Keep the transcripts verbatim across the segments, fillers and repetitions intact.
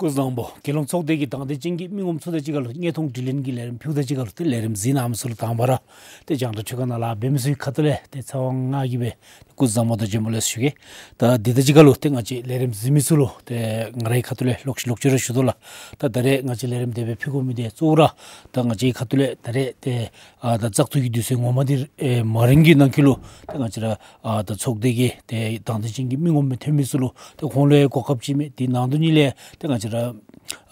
སྐུ་གཟུགས་བཟང་པོ། རྒྱལ་ཡོངས་ཚོགས་སྡེ་གི་དང་འདོད་ཅན་གྱི་མི་ངོམ་ཚུ་དང་གཅིག་ཁར་ལུ་དངོས་མཐོང་དྲི་ལན་གྱི་ལས་རིམ་ཕུལཝ་ད་གཅིག་ཁར་ལུ་ཏེ་ལས་རིམ་གཟིགས་གནང་མི་ཚུ་ལུ་དང་པ་ར་ཏེ་རྒྱང་བསྒྲགས་འཕྲུལ་ཁང་ནང་ལཱ་འབད་མི་ཚུ་གི་ཁ་ཐུག་ལས་ཏེ་ཚེ་དབང་ང་གིས་སྦེ་སྐུ་གཟུགས་བཟང་པོ་དང་བྱོན་པ་ལེགས་སོ་ཞུ་གེ། ད་འདི་དང་གཅིག་ཁར་ལུ་ཏེ་ང་བཅས་ལས་རིམ་གཟིགས་མི་ཚུ་ལུ་ཏེ་ང་རའི་ཁ་ཐུག་ལས་ལོག་ཤུལ་ལོག་ཅི་ར་ཞུ་དོ་ལགས། ད་ད་རེས་ང་བཅས་ལས་རིམ་དེ་སྦེ་ཕུལ་དགོ་མི་འདི་གཙོ་བོ་ར་ད་ང་བཅས་ཁ་ཐུག་ལས་ད་རེས་ཏེ་ཨ་ད་བཙག་འཐུ་གི་དུས་ཚོད་ངོ་མ་འདི་ཨེ་མ་རན་གྱི་ནང་འཁོད་ལུ་ཏེ་ང་བཅས་ར་ཨ་ད་ཚོགས་སྡེ་གི་ཏེ་དང་འདོད་ཅན་གྱི་མི་ངོམ་སྦེ་ཐོན་མི་ཚུ་ལུ་ཏེ་ཁོང་ལུ་ཡང་གོ་སྐབས་ཅིག་མས། དེ་ནང་དོན་ཉིད་ལས་ཏེ་ང་བཅས་ར་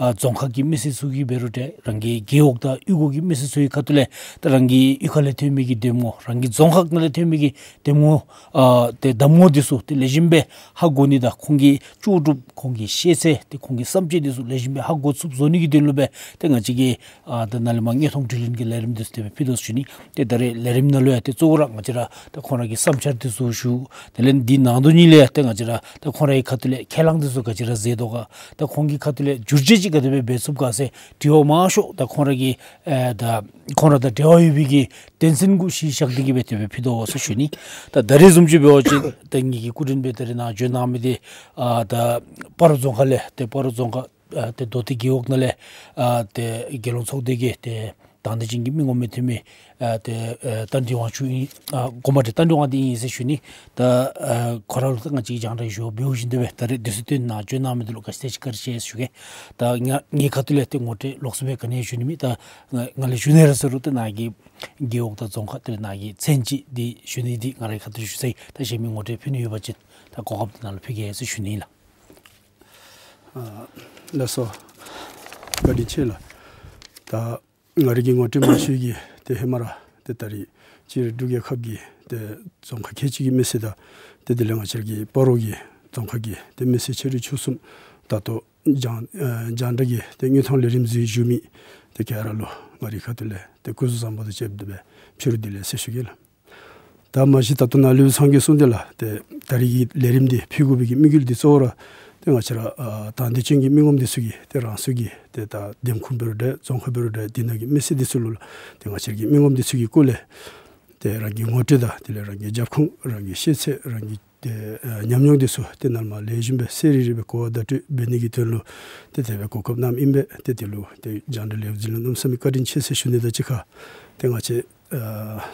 ཨ་རྫོང་ཁག་གི་མི་སེར་ཚུ་གིས་འབད་རུང་འདྲ་རང་གི་རྒེད་འོག་དང་གཡུས་སྒོ་གི་མི་སེར་ཚུ་གི་ཁ་ཐུག་ལས་ཏེ་རང་གི་གཡུས་ཁ་ལས་ཐོན་མི་གི་འདེམས་ངོ་རང་གི་རྫོང་ཁག་ནང་ལས་ཐོན་མི་གི་འདེམས་ངོ་ཨ་ཏེ་གདམ་ངོ་འདི་ཚུ་ཏེ་ལེགས་ཤོམ་སྦེ་ཧ་གོ་ནི་དང་ཁོང་གི་ལྕོགས་གྲུབ་ཁོང་གི་ཤེས་ཚད་ཏེ་ཁོང་གི་བསམ་སྤྱོད་འདི་ཚུ་ལེགས་ཤོམ་སྦེ་ཧ་གོ་ཚུགསཔ་བཟོ་ནི་གི་དོན་ལུ་སྦེ་ཏེ་ང་བཅས་ཀྱིས་ཨ་ད་ནཱ་ལས་མར་དངོས་མཐོང་དྲི་ལན་གྱི་ལས་རིམ་འདི་ཚུ་དེ་སྦེ་ཕུལ་དོ་ཟེར་ཞུ་ནི། ཏེ་ད་རེས་ལས་རིམ་ནང་ལུ་ཡང་ཏེ་གཙོ་བོ་ར་ང་བཅས་ར་ད་ཁོང་ར་གི་བསམ་འཆར་འདི་ཚུ་ཞུ། དེ་ལས་འདི་ནང་དོན་ཉིད་ལས་ཡང་ཏེ་ང་བཅས་ར་ད་ཁོང་ར་གི་ཁ་ཐུག་ལས་ཁས་བླངས་འདི་ཚུ་ག་ཅི་ར་མཛད་དོ་ག། ད་ཁོང་གི་ཁ་ཐུག་ལས་བསྒྱུར་བཅོས་ཅིག་ག་དེ་སྦེ་འབད་ཚུགས་ག་ཟེར་དྲི་བ་མང་ཤོས་ད་ཁོང་ར་གི་ཨེ་ད་ཁོང་ར་དང་འབྲེལ་བ་ཡོད་པའི་གི་དོན་ཚན་གུ་གཞི་བཞག་སྟེ་གི་སྦེ་དེ་སྦེ་ཕུལ་དོ་ཟེར་ཞུ་ནི། ད་ད་རེས་བཟུམ་ཅིག་འབད་བ་ཅིན་ད་ངེ་གི་སྐུ་མགྲོན་སྦེ་ད་རེས་ནཱ་བྱོན་གནང་མི་འདི་ཨ་ད་སྤ་རོ་རྫོང་ཁག་ལས་ཏེ་སྤ་རོ་རྫོང་ཁག་ཨ་ཏེ་མདོ་སྟོད་རྒེད་འོག་ནང་ལས་ཨ་ཏེ་རྒྱལ་ཡོངས་ཚོགས་སྡེ་གི་ཏེ་དང་འདོད་ཅན་གྱི་མི་ངོམ་སྦེ་ཐོན་མི་ཨ་ཏེ་ཨ་རྟ་མགྲིན་དབང་ཕྱུག་ཨིན། ཨ་དགོངསམ་མ་དེ་རྟ་མགྲིན་དབང་འདུས་ཨིན་ཟེར་ཞུ་ནི། ད་ཨ་ཁོ་ར་ལུ་ད་ང་བཅས་ཀྱིས་རྒྱང་བསྒྲགས་ཞུ་འབདཝ་བཞིན་དུ་སྦེ་ད་རེས་དུས་ཚོད་བཏོན་ནཱ་བྱོན་གནང་མི་འདི་ལུ་ག་ཅི་དེ་ཅིག་བཀའ་དྲིན་ཆེ་ཟེར་ཞུ་གེ། ད་ང་ངེའི་ཁ་ཐུག་ལས་ཏེ་ངོ་སྤྲོད་ལོགས་སུ་སྦེ་ག་ནི་ཡང་ཞུ་ནི་མེད། ད་ང་ང་ལས་ཞུ་ནི་ར་ཟེར་རུང་ཏེ་ནཱ་གི་རྒེད་འོག་དང་རྫོང་ཁག་དེ་ལས་ནཱ་གི་མཚན་ཅིག་འདི་ཞུ་ནི་འདི་ང་རའི་ཁ་ཐུག་ལས་ཞུ་ཚར་ཡི། ད་གཞན་མི་ངོ་སྤྲོད་ཕུལ་ནི་ཡོད་པ་ཅིན་ད་གོ་སྐབས་འདི་ནཱ་ལུ་ཕུལ་གེ་ཟེར་ཞུ་ནི་ལགས། ཨ་ལགས་སོ། བཀའ་དྲིན་ཆེ་ལགས། ད་ང་རའི་གི་ངོ་སྤྲོད་མང་ཤོས་ཀྱི་ཏེ་ཧེ་མ་ར་ཏེ་ད་རེས་སྤྱིར་འབྲུག་རྒྱལ་ཁབ་ཀྱི་ཏེ་རྫོང་ཁག་ཁལ་གཅིག་གི་མི་སེར་དང་ཏེ་དེ་ལས་ང་བཅས་ར་གི་སྤ་རོ་གི་རྫོང་ཁག་གི་ཏེ་མི་སེར་ཆ་རོགས་ཚུ་གསུམ་ད་ལྟོ་རྒྱང་ཨ་རྒྱང་བསྒྲགས་ཀྱི་ཏེ་དངོས་མཐོང་ལས་རིམ་གཟིགས་བཞུགས་མི་ཏེ་ག་ར་ལུ་ང་རའི་ཁ་ཐུག་ལས་ཏེ་སྐུ་གཟུགས་བཟང་པོ་དང་བཅས་པ་སྦེ་ཕྱི་རུ་བདེ་ལེགས་ཟེར་ཞུ་གེ་ལགས། ད་མ་གཞི་ད་ལྟོ་ནཱ་ལུ་ཚང་གིས་གསུངས་ཏེ་ལགས། ཏེ་ད་རེས་ཀྱི་ལས་རིམ་འདི་ཕུལ་དགོ་པའི་གི་དམིགས་ཡུལ་འདི་གཙོ་བོ་ར་ཏེ་ང་བཅས་ར་ཨ་དང་འདོད་ཅན་གྱི་མི་ངོམ་འདི་ཚུ་གིས་ཏེ་རང་སོའི་གི་ཏེ་ད་འདེམས་ཁོངས་འབད་རུང་འདྲ་རྫོང་ཁག་འབད་རུང་འདྲ་འདི་ནང་གི་མི་སེར་འདི་ཚུ་ལུ་ལགས་ཏེ་ང་བཅས་ར་གི་མི་ངོམ་འདི་ཚུ་གི་སྐོར་ལས་ཏེ་རང་གི་ངོ་སྤྲོད་དང་དེ་ལས་རང་གི་རྒྱབ་ཁུངས་རང་གི་ཤེས་ཚད་རང་གི་ཏེ་ཨ་ཉམས་མྱོང་འདི་ཚུ་ཏེ་ནཱ་ལས་མར་ལེགས་ཤོམ་སྦེ་གསལ་རི་རི་སྦེ་གོ་བ་བརྡ་སྤྲོད་འབད་ནི་གི་དོན་ལུ་ཏེ་དེ་སྦེ་གོ་སྐབས་གནངམ་ཨིན་པས། ཏེ་དེ་ལུ་ཏེ་རྒྱང་བསྒྲགས་ལས་འཛིན་ལུ་གནམ་མེད་ས་མེད་བཀའ་དྲིན་ཆེ་ཟེར་ཞུ་ནི་དང་གཅིག་ཁར་ཏེ་ང་བཅས་ཨ་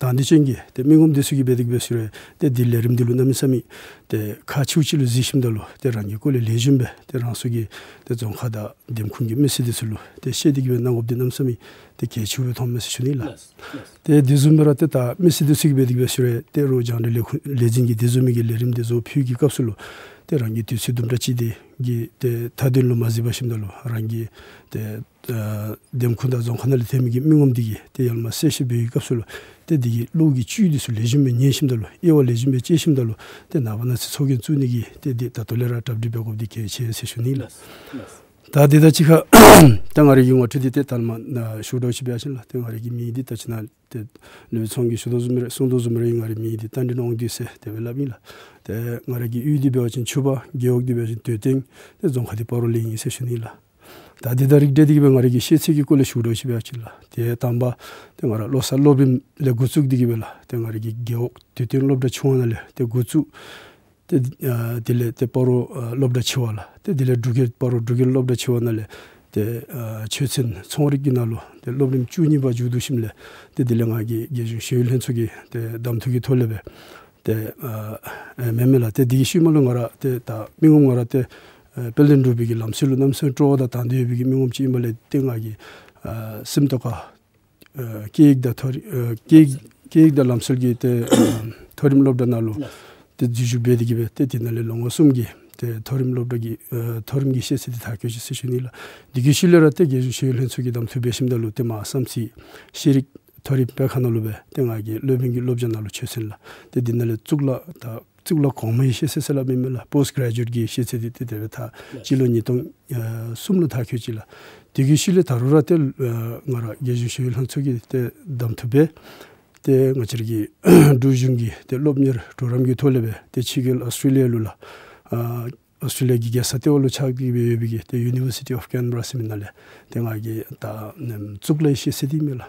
དང་འདོད་ཅན་གྱི་ཏེ་མི་ངོམ་འདི་ཚུ་གིས་འབད་དེ་གི་སྦེ་ཟེར་རུང་ཏེ་འདི་ལས་རིམ་འདི་ལུ་གནམ་མེད་ས་མེད་ཏེ་ཁག་ཆེཝ་ཅིག་ལུ་གཟིགས་ཞིནམ་ད་ལུ་ཏེ་རང་གི་སྐོར་ལས་ལེགས་ཤོམ་སྦེ་ཏེ་རང་སོའི་གི་ཏེ་རྫོང་ཁག་དང་འདེམས་ཁོངས་ཀྱི་མི་སེར་འདི་ཚུ་ལུ་ཏེ་ཤེས་ཏེ་གི་སྦེ་གནང་དགོཔ་འདི་གནམ་མེད་ས་མེད་ཏེ་གལ་ཆེཝ་སྦེ་མཐོངམ་མས་ཟེར་ཞུ་ནི་ལགས། ལགས། ལགས། ཏེ་དེ་བཟུམ་སྦེ་ར་ཏེ་ད་མི་སེར་འདི་ཚུ་གིས་འབད་དེ་གི་སྦེ་ཟེར་རུང་ཏེ་རོགས་རྒྱང་བསྒྲགས་ལས་ཁུངས་ལས་འཛིན་གྱིས་དེ་བཟུམ་མའི་གི་ལས་རིམ་འདི་ཚུ་ཕུལ་གྱི་སྐབས་སུ་ལུ་ཏེ་རང་གི་དུས་ཚོད་དུམ་གྲ་ཅིག་འདི་གི་ཏེ་མཐའ་དོན་ལུ་མ་གཟིགས་པར་ཞིནམ་ད་ལུ་རང་གི་ཏེ་ཨ་འདེམས་ཁོངས་དང་རྫོང་ཁག་ནང་ལས་ཐོན་མི་གི་མི་ངོམ་འདི་གིས་ཏེ་ཡར་ལས་མར་གསལ་བཤད་འབད་བའི་སྐབས་སུ་ལུ་ཏེ་འདི་གི་གློག་གི་བཅུད་འདི་ཚུ་ལེགས་ཤོམ་སྦེ་ཉན་ཞིནམ་ད་ལུ་དབྱེ་བ་ལེགས་ཤོམ་སྦེ་དཔྱད་ཞིནམ་ད་ལུ་ཏེ་ནངས་པ་གནངས་ཚེ་ཚོགས་རྒྱན་བཙུགས་ནི་གི་ཏེ་འདི་ད་ལྟོ་ལས་ར་གྲ་སྒྲིག་འབད་དགོཔ་འདི་གལ་ཆེ་ཟེར་ཞུ་ནི་ལགས། ལགས། ད་འདི་དང་གཅིག་ཁར་ད་ང་རའི་གི་ངོ་སྤྲོད་འདི་ཏེ་ད་ལས་མར་ནཱ་ཞུ་དོ་ཅིག་འབད་བ་ཅིན་ལགས་ཏེ་ང་རའི་གི་མིང་འདི་ད་ཅི་ནཱ་ཏེ་ལུས་ཚང་གིས་ཞུ་དོ་བཟུམ་རེ་གསུང་དོ་བཟུམ་རེ་ང་རའི་མིང་འདི་རྟ་མགྲིན་དབང་འདུས་ཟེར་དེ་སྦེ་སླབ་ཨིན་ལགས། ཏེ་ང་རའི་གི་གཡུས་འདི་འབད་བ་ཅིན་ཆུ་བར་རྒེད་འོག་འདི་འབད་བ་ཅིན་སྟོད་སྟེང་ཏེ་རྫོང་ཁག་འདི་སྤ་རོ་ལས་ཨིན་ཟེར་ཞུ་ནི་ལགས། ད་འདི་དང་རིགས་བསྒྲེས་ཏེ་གི་སྦེ་ང་རའི་གི་ཤེས་ཚད་ཀྱི་སྐོར་ལས་ཞུ་དོ་ཅིག་འབད་བ་ཅིན་ལགས་ཏེ་དང་པ་ཏེ་ང་ར་བློ་གསར་སློབ་རིམ་ལས་འགོ་བཙུགས་ཏེ་གི་སྦེ་ལགས་ཏེ་ང་རའི་གི་རྒེད་འོག་སྟོད་སྟེང་སློབ་གྲྭ་ཆུང་བ་ནང་ལས་ཏེ་འགོ་བཙུགས། ཏེ་ཨ་དེ་ལས་ཏེ་སྤ་རོ་ཨ་སློབ་གྲྭ་ཆེ་བ་ལགས། ཏེ་དེ་ལས་འབྲུག་རྒྱལ་སྤ་རོ་འབྲུག་རྒྱལ་སློབ་གྲྭ་ཆེ་བ་ནང་ལས་ཏེ་ཨ་ཆོས་ཚན་ཚོང་རིག་གི་ནང་ལུ་ཏེ་སློབ་རིམ་བཅུ་གཉིས་པ་མཇུག་བསྡུ་ཞིནམ་ལས་ཏེ་དེ་ལས་ང་གིས་རྒྱལ་གཞུང་ཤེས་ཡོན་ལྷན་ཚོགས་ཀྱི་ཏེ་གདམ་འཐུ་གི་ཐོག་ལས་སྦེ་ཏེ་ཨ་ཨེ་མེན་མེན་ལགས་ཏེ་དེ་གི་ཤུལ་མ་ལུ་ང་ར་ཏེ་ད་མི་ངོམ་ང་ར་ཏེ་ཨ་དཔལ་ལྡན་འབྲུག་པའི་གི་ལམ་སྲོལ་ལུ་གནམ་མེད་ས་མེད་སྤྲོ་བ་དང་དང་འདོད་ཡོད་པའི་གི་མི་ངོམ་ཅིག་ཨིན་པ་ལས་ཏེ་ང་གིས་ཨ་སེམས་རྟོགས་ཁ་ཨ་སྐད་ཡིག་དང་མཐོ་རིམ་ཨ་སྐད་ཡིག་སྐད་ཡིག་དང་ལམ་སྲོལ་གྱི་ཏེ་ཨ་མཐོ་རིམ་སློབ་གྲྭ་ནང་ལུ་ལགས། ཏེ་འཛུལ་ཞུགས་འབད་དེ་གི་སྦེ་ཏེ་དེ་ནང་ལས་ལོ་ངོ་གསུམ་གྱི་ཏེ་མཐོ་རིམ་སློབ་གྲྭ་གི་ཨ་མཐོ་རིམ་གྱི་ཤེས་ཚད་འདི་མཐར་འཁྱོལ་ཅི་ཟེར་ཞུ་ནི་ལགས། དེ་གི་ཤུལ་ལས་ར་ཏེ་རྒྱལ་གཞུང་ཤེས་ཡོན་ལྷན་ཚོགས་ཀྱི་གདམ་འཐུ་འབད་ཞིནམ་ད་ལུ་ཏེ་མར་བསམ་རྩེ་ཤེས་རིག་མཐོ་རིམ་སྤེལ་ཁང་ནང་ལུ་སྦེ་ཏེ་ང་གིས་སློབ་དཔོན་གྱི་སློབ་སྦྱོང་ནང་ལུ་ཆོས་ཚན་ལགས། ཏེ་དེ་ནང་ལས་གཙུག་ལག་ད་གཙུག་ལག་གོང་མའི་ཤེས་ཚད་ཟེར་སླབ་མི་མེན་ལགས། པོསཊ་གྲེ་ཇུ་ཨེཊ་ཀྱི་ཤེས་ཚད་འདི་ཏེ་དེ་སྦེ་མཐར་སྤྱི་ལོ་ཉིས་སྟོང་ཨ་གསུམ་ལུ་མཐར་འཁྱོལ་ཅི་ལགས། དེ་གི་ཤུལ་ལས་ད་རུང་ར་ཏེ་ཨ་ང་ར་རྒྱལ་གཞུང་ཤེས་ཡོན་ལྷན་ཚོགས་ཀྱི་ཏེ་གདམ་འཐུ་འབད་ཏེ་ང་བཅས་ར་གི་འབྲུག་གཞུང་གི་ཏེ་སློབ་གཉེར་གྲོགས་རམ་གྱི་ཐོག་ལས་སྦེ་ཏེ་ཕྱི་རྒྱལ་ཨོསི་ཊྲེ་ལི་ཡ་ལུ་ལགས་ཨ་ཨོསི་ཊྲེ་ལི་ཡ་གི་རྒྱལ་ས་ལྟེ་བ་ལུ་ཆགས་ཏེ་སྦེ་ཡོད་པའི་གི་ཏེ་ཡུ་ནི་བར་སི་ཊི་ཨོཕ་ཀེན་བྷ་ར་ཟེར་མི་ནང་ལས་ཏེ་ང་གིས་ད་ཨ་གཙུག་ལག་ཤེས་ཚད་འདི་མས་ལགས།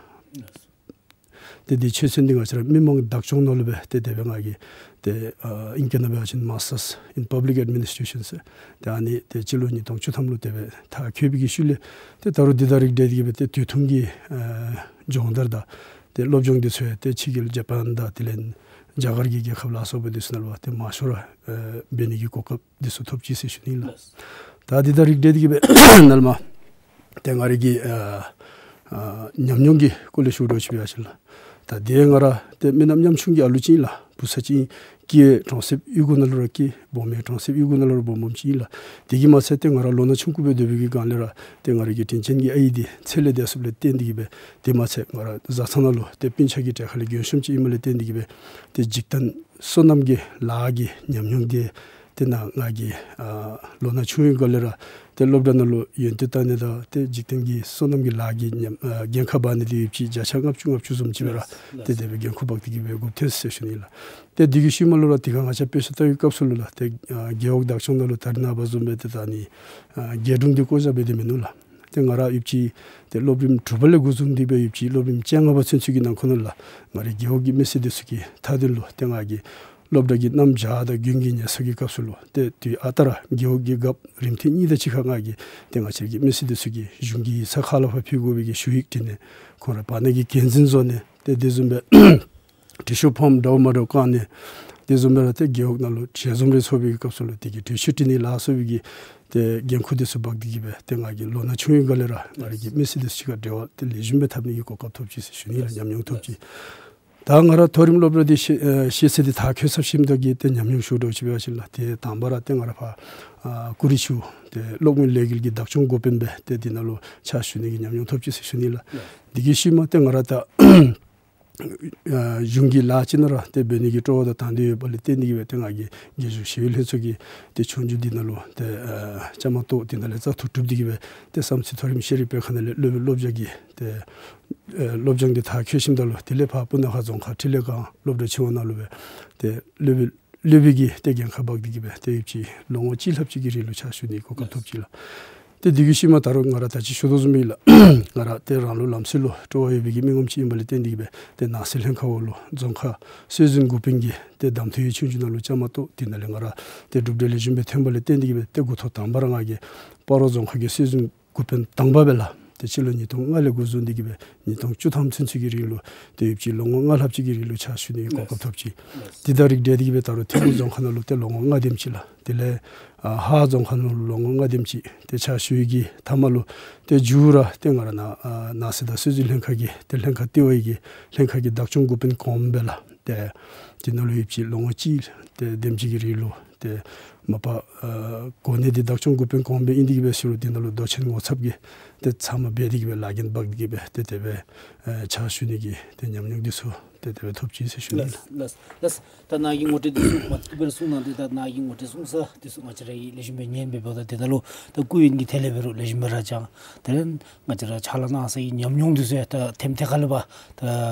ཏེ་འདི་ཆོས་ཚན་འདི་ང་བཅས་ར་མི་མང་བདག་སྐྱོང་ནང་ལུ་སྦེ་ཏེ་དེ་སྦེ་ང་གིས་ ཏེ་ཨ་ཨིང་སྐད་ནང་འབད་བ་ཅིན་Masters in Public Administration ཟེར། ཏེ་ཨ་ནི་ཏེ་སྤྱི་ལོ་ཉིས་སྟོང་བཅུ་ཐམ་ལུ་དེ་སྦེ་མཐར་འཁྱོལ་བའི་གི་ཤུལ་ལས་ཏེ་ད་རུང་འདི་དང་རིགས་བསྒྲེས་ཏེ་གི་སྦེ་ཏེ་དུས་ཐུང་གི་ཨ་སྦྱོང་བརྡར་དང་ཏེ་སློབ་སྦྱོང་འདི་ཚུ་ཡང་ཏེ་ཕྱི་རྒྱལ་ཇ་པཱན་དང་དེ་ལས་རྒྱ་གར་གྱི་རྒྱལ་ཁབ་ལ་སོགས་པ་འདི་ཚུ་ནང་ལུ་ཏེ་མང་ཤོས་ར་ཨ་འབད་ནི་གི་གོ་སྐབས་འདི་ཚུ་ཐོབ་ཅི་ཟེར་ཞུ་ནི་ལགས། ད་འདི་དང་རིགས་བསྒྲེས་ཏེ་གི་སྦེ་ནཱ་ལས་མར་ཏེ་ང་རའི་གི་ཨ་ཨ་ཉམས་མྱོང་གི་སྐོར་ལས་ཞུ་དགོཔ་ཅིག་འབད་བ་ཅིན་ལགས། ད་འདི་ང་ར་ཏེ་མི་ནག་ཉམ་ཆུང་གི་ཨ་ལུ་ཅིག་ཨིན་ལགས། བུ་ཚ་ཅིག་ཨིན། སྐྱེས་གྲོང་གསེབ་གཡུས་སྒོ་ནང་ལུ་ར་སྐྱེས། སྦོམ་ཡང་གྲོང་གསེབ་གཡུས་སྒོ་ནང་ལུ་ར་སྦོམ་སྦོམ་ཅིག་ཨིན་ལགས། དེ་གིས་མ་ཚད་ཏེ་ང་ར་ལོ་ན་ཆུང་ཀུ་སྦེ་སྡོད་པའི་གི་སྒང་ལས་ར་ཏེ་ང་རའི་གི་དྲིན་ཅན་གྱི་ཨའི་འདི་ཚེ་ལས་འདས་སོངམ་ལས་བརྟེན་ཏེ་གི་སྦེ་དེ་མ་ཚད་ང་ར་བཟའ་ཚང་ནང་ལུ་ཏེ་སྤུན་ཆ་གི་གྲལ་ཁ་ལས་གྱོང་ཤོམ་ཅིག་ཨིནམ་ལས་བརྟེན་ཏེ་གི་སྦེ་ཏེ་འཇིག་རྟེན་སོ་ནམ་གྱི་ལཱ་གི་ཉམས་མྱོང་འདི་ཏེ་ནཱ་ང་གིས་ཨ་ལོ་ན་ཆུང་བའི་སྒང་ལས་ར་ཏེ་སློབ་གྲྭ་ནང་ལུ་ཡོན་ཏན་བལྟ་ནི་དང་ཏེ་འཇིག་རྟེན་གྱི་སོ་ནམ་གྱི་ལཱ་གི་ཉམས་ཨ་འགན་ཁག་འབག་ནི་འདི་ཡོདཔ་ཅིག་བརྒྱ་ཆ་ལྔ་བཅུ་ལྔ་བཅུ་བཟུམ་ཅིག་སྦེ་ར་ལགས། ཏེ་དེ་སྦེ་འགན་ཁུར་འབག་སྟེ་གི་སྦེ་འགོ་བཙུགས་ཟེར་ཞུ་ནི་ལགས། ཏེ་དེ་གི་ཤུལ་མ་ལུ་ར་དེ་ཁར་ང་བཅས་དཔེ་ཆ་ལྟ་བའི་སྐབས་སུ་ལུ་ལགས་ཏེ་ཨ་རྒེད་འོག་བདག་སྐྱོང་ནང་ལུ་ད་རེས་ནངས་པ་བཟུམ་སྦེ་ཏེ་ད་ནི་ཨ་རྒེད་དྲུང་འདི་བསྐོ་བཞག་འབད་དེ་མིན་ནུག་ལགས། ཏེ་ང་ར་ཡོདཔ་ཅིག་ཏེ་སློབ་རིམ་དྲུག་པ་ལས་འགོ་བཟུང་སྟེ་སྦེ་ཡོདཔ་ཅིག་སློབ་རིམ་བཅོ་ལྔ་པ་ཚུན་ཚོད་ཀྱི་ནང་འཁོད་ནང་ལུ་ལགས་ང་རའི་རྒེད་འོག་གི་མི་སེར་འདི་ཚུ་གི་མཐའ་དོན་ལུ་ཏེ་ང་གིས་སློབ་གྲྭ་གི་གནམ་བྱཱར་དང་དགུན་གྱི་ཉལ་ས་གི་སྐབས་སུ་ལུ་ཏེ་དུས་ཨ་རྟག་ར་རྒེད་འོག་གི་རྒཔོ་རིམ་ཐེངས་གཉིས་དང་གཅིག་ཁར་ང་གིས་ཏེ་ང་བཅས་ཀྱི་མི་སེར་འདི་ཚུ་གིས་གཞུང་གི་ཡིག་ཚང་ཁ་ལས་ཕར་ཕུལ་དགོ་པའི་གི་ཞུ་ཡིག་བྲིས་ནི་ཁོང་ར་བར་ན་གི་འགན་འཛིན་བཟོ་ནི་ཏེ་དེ་བཟུམ་སྦེ་འབྲི་ཤོག་ཕོརམ་འདྲཝ་མ་འདྲཝ་བཀང་ནི་དེ་བཟུམ་སྦེ་ར་ཏེ་རྒེད་འོག་ནང་ལུ་ཞལ་འཛོམས་རེ་ཚོགས་པའི་གི་སྐབས་སུ་ལུ་དེ་གི་གྲོས་ཆོད་བྲི་ནི་ལ་སོགས་པའི་གི་ཏེ་འགན་ཁུར་འདི་ཚུ་འབག་སྟེ་གི་སྦེ་ཏེ་ང་གིས་ལོ་ན་ཆུང་བའི་སྒང་ལས་ར་ང་རའི་གི་མི་སེར་འདི་ཚུ་གཅིག་ཁར་འབྲེལ་བ་ཏེ་ལེགས་ཤོམ་སྦེ་འཐབ་ནི་གི་གོ་སྐབས་ཐོབ་ཅི་ཟེར་ཞུ་ནི་ལགས། ཉམས་མྱོང་ཐོབ་ཅི། ད་ང་ར་མཐོ་རིམ་སློབ་གྲྭ་འདི་ཤེས་ཨེ་ཤེས་ཚད་འདི་མཐར་འཁྱོལ་ཚར་ཞིནམ་ད་གི་ཏེ་ཉམས་མྱོང་ཞུ་དགོཔ་ཅིག་འབད་བ་ཅིན་ལགས་ཏེ་དང་པ་ར་ཏེ་ང་ར་ཕར་ཨ་ཀུ་རི་ཆུ་ཏེ་གློག་མེ་ལས་འགུལ་གྱི་བདག་སྐྱོང་འགོ་དཔོན་སྦེ་ཏེ་འདི་ནང་ལུ་ཕྱག་ཞུ་ནི་གི་ཉམས་མྱོང་ཐོབ་ཅི་ཟེར་ཞུ་ནི་ལགས། དེ་གི་ཤུལ་མ་ཏེ་ང་ར་ད་ཨ་གཞུང་གི་ལཱ་ཅིག་ནང་ར་ཏེ་འབད་ནི་གི་སྤྲོ་བ་དང་དང་འདོད་ཡོདཔ་ལས་བརྟེན་ཏེ་གི་སྦེ་ཏེ་ང་གིས་རྒྱལ་གཞུང་ཞི་གཡོག་ལྷན་ཚོགས་ཀྱི་ཏེ་ཆོས་རྒྱུགས་འདི་ནང་ལུ་ཏེ་ཨ་བཅའ་མར་གཏོགས་འདི་ནང་ལས་བཙག་འཐུ་གྲུབ་སྟེ་གི་སྦེ་ཏེ་བསམ་རྩེ་མཐོ་རིམ་ཤེས་རིག་དཔེ་ཁང་ནང་ལས་སློབ་དཔོན་སློབ་སྦྱོང་གི་ཏེ་ཨེ་སློབ་སྦྱོང་འདི་མཐར་འཁྱོལ་ཞིནམ་ད་ལུ་དེ་ལས་ཕར་སྤུ་ན་ཁ་རྫོང་ཁག་འཕྲིན་ལས་ཁང་སློབ་གྲྭ་ཆེན་མོ་ནང་ལུ་སྦེ་ཏེ་སློབ་དཔོན་སློབ་དཔོན་གྱི་ཏེ་འགན་ཁག་འབག་སྟེ་གི་སྦེ་ཏེ་ཡོདཔ་ཅིག་ལོ་ངོ་གཅིག་ལྷགཔ་ཅིག་གི་རིང་ལུ་ཕྱག་ཞུ་ནི་གོ་སྐབས་ཐོབ་ཅི་ལགས། ཏེ་དེ་གི་ཤུལ་མ་ད་རུང་ང་ར་ད་ཅི་ཞུ་དོ་བཟུམ་སྦེ་ལགས་ང་ར་ཏེ་རང་ལུ་ལམ་སྲོལ་ལུ་སྤྲོ་བ་ཡོད་པའི་གི་མི་ངོམ་ཅིག་ཨིནམ་ལས་བརྟེན་ཏེ་གི་སྦེ་ཏེ་ནང་སྲིད་ལྷན་ཁག་འོག་ལུ་རྫོང་ཁག་སྲོལ་འཛིན་འགོ་དཔོན་གྱི་ཏེ་གདམ་འཐུའི་ཆོས་རྒྱུགས་ནང་ལུ་བཅའ་མར་གཏོགས་འདི་ནང་ལས་ང་ར་ཏེ་གྲུབ་འབྲས་ལེགས་ཤོམ་སྦེ་ཐོན་པ་ལས་བརྟེན་ཏེ་གི་སྦེ་ཏེ་འགོ་ཐོག་དང་པ་ར་ང་གིས་སྤ་རོ་རྫོང་ཁག་གི་སྲོལ་འཛིན་འགོ་དཔོན་དང་པ་སྦེ་ལགས་ཏེ་སྤྱི་ལོ་ཉིས་སྟོང་ལྔ་ལས་འགོ་བཟུང་སྟེ་གི་སྦེ་ཉིས་སྟོང་བཅུ་ཐམ་ཚུན་ཚོད་ཀྱི་རིང་ལུ་ཏེ་ཡོདཔ་ཅིག་ལོ་ངོ་ལྔ་ལྷགཔ་ཅིག་གི་རིང་ལུ་ཕྱག་ཞུ་ནི་གི་གོ་སྐབས་ཐོབ་ཅི། དེ་དང་རིགས་བསྒྲེས་ཏེ་གི་སྦེ་ད་རུང་ཐིམ་ཕུག་རྫོང་ཁག་ནང་ལུ་ཏེ་ལོ་ངོ་ལྔ་དེམ་ཅིག་ལགས། དེ་ལས་ཨ་ཧཱ་རྫོང་ཁག་ནང་ལུ་ལོ་ངོ་ལྔ་དེམ་ཅིག་ཏེ་ཕྱག་ཞུ་ཡི་གི་མཐའ་མ་ལུ་ཏེ་མཇུག་ར་ཏེ་ང་ར་ནཱ་ཨ་ནང་སྲིད་དང་སྲོལ་འཛིན་ལྷན་ཁག་གི་ཏེ་ལྷན་ཁག་ལྟེ་བ་ཡི་གི་ལྷན་ཁག་གི་བདག་སྐྱོང་འགོ་དཔོན་གོངམ་སྦེ་ལགས་ཏེ་དེ་ནང་ལུ་ཡོདཔ་ཅིག་ལོ་ངོ་གཅིག་ཏེ་དེམ་ཅིག་གི་རིང་ལུ་ཏེ་མ་པ་ཨ་གོ་གནས་འདི་བདག་སྐྱོང་འགོ་དཔོན་གོངམ་སྦེ་ཨིན་ཏེ་གི་སྦེ་ཞུ་རུང་དེ་ནང་ལུ་མདོ་ཆེན་ངོ་ཚབ་ཀྱི་ཏེ་ཚབ་མ་འབད་དེ་གི་སྦེ་ལཱ་འགན་འབག་སྟེ་གི་སྦེ་ཏེ་དེ་སྦེ་ཨ་ཕྱག་ཞུ་ནི་གི་ཏེ་ཉམས་མྱོང་འདི་ཚུ་ཏེ་དེ་སྦེ་ཐོབ་ཅི་ཟེར་ཞུ་ནི་ལགས། ལགས་ལགས། ད་ནཱ་གི་ངོ་སྤྲོད་འདི་ཚུ་མ་ཐུབ་པར་གསུངས་གནང་སྟེ་ད་ནཱ་གི་ངོ་སྤྲོད་གསུངས་ས་འདི་ཚུ་ང་བཅས་ར་གིས་ལེགས་ཤོམ་སྦེ་ཉན་སྦེ་འབདཝ་ད་དེ་ནང་ལུ་ད་སྐུ་ཡོན་གྱི་ཐད་ལས་འབད་རུང་ལེགས་ཤོམ་སྦེ་ར་སྦྱང་། དེ་ལས་ང་བཅས་ར་ཕྱག་ལཱ་གནང་ས་གི་ཉམས་མྱོང་འདི་ཚུ་ཡང་ད་ཐེམ་ཐེ་ཁ་ལས་ཕར་ད་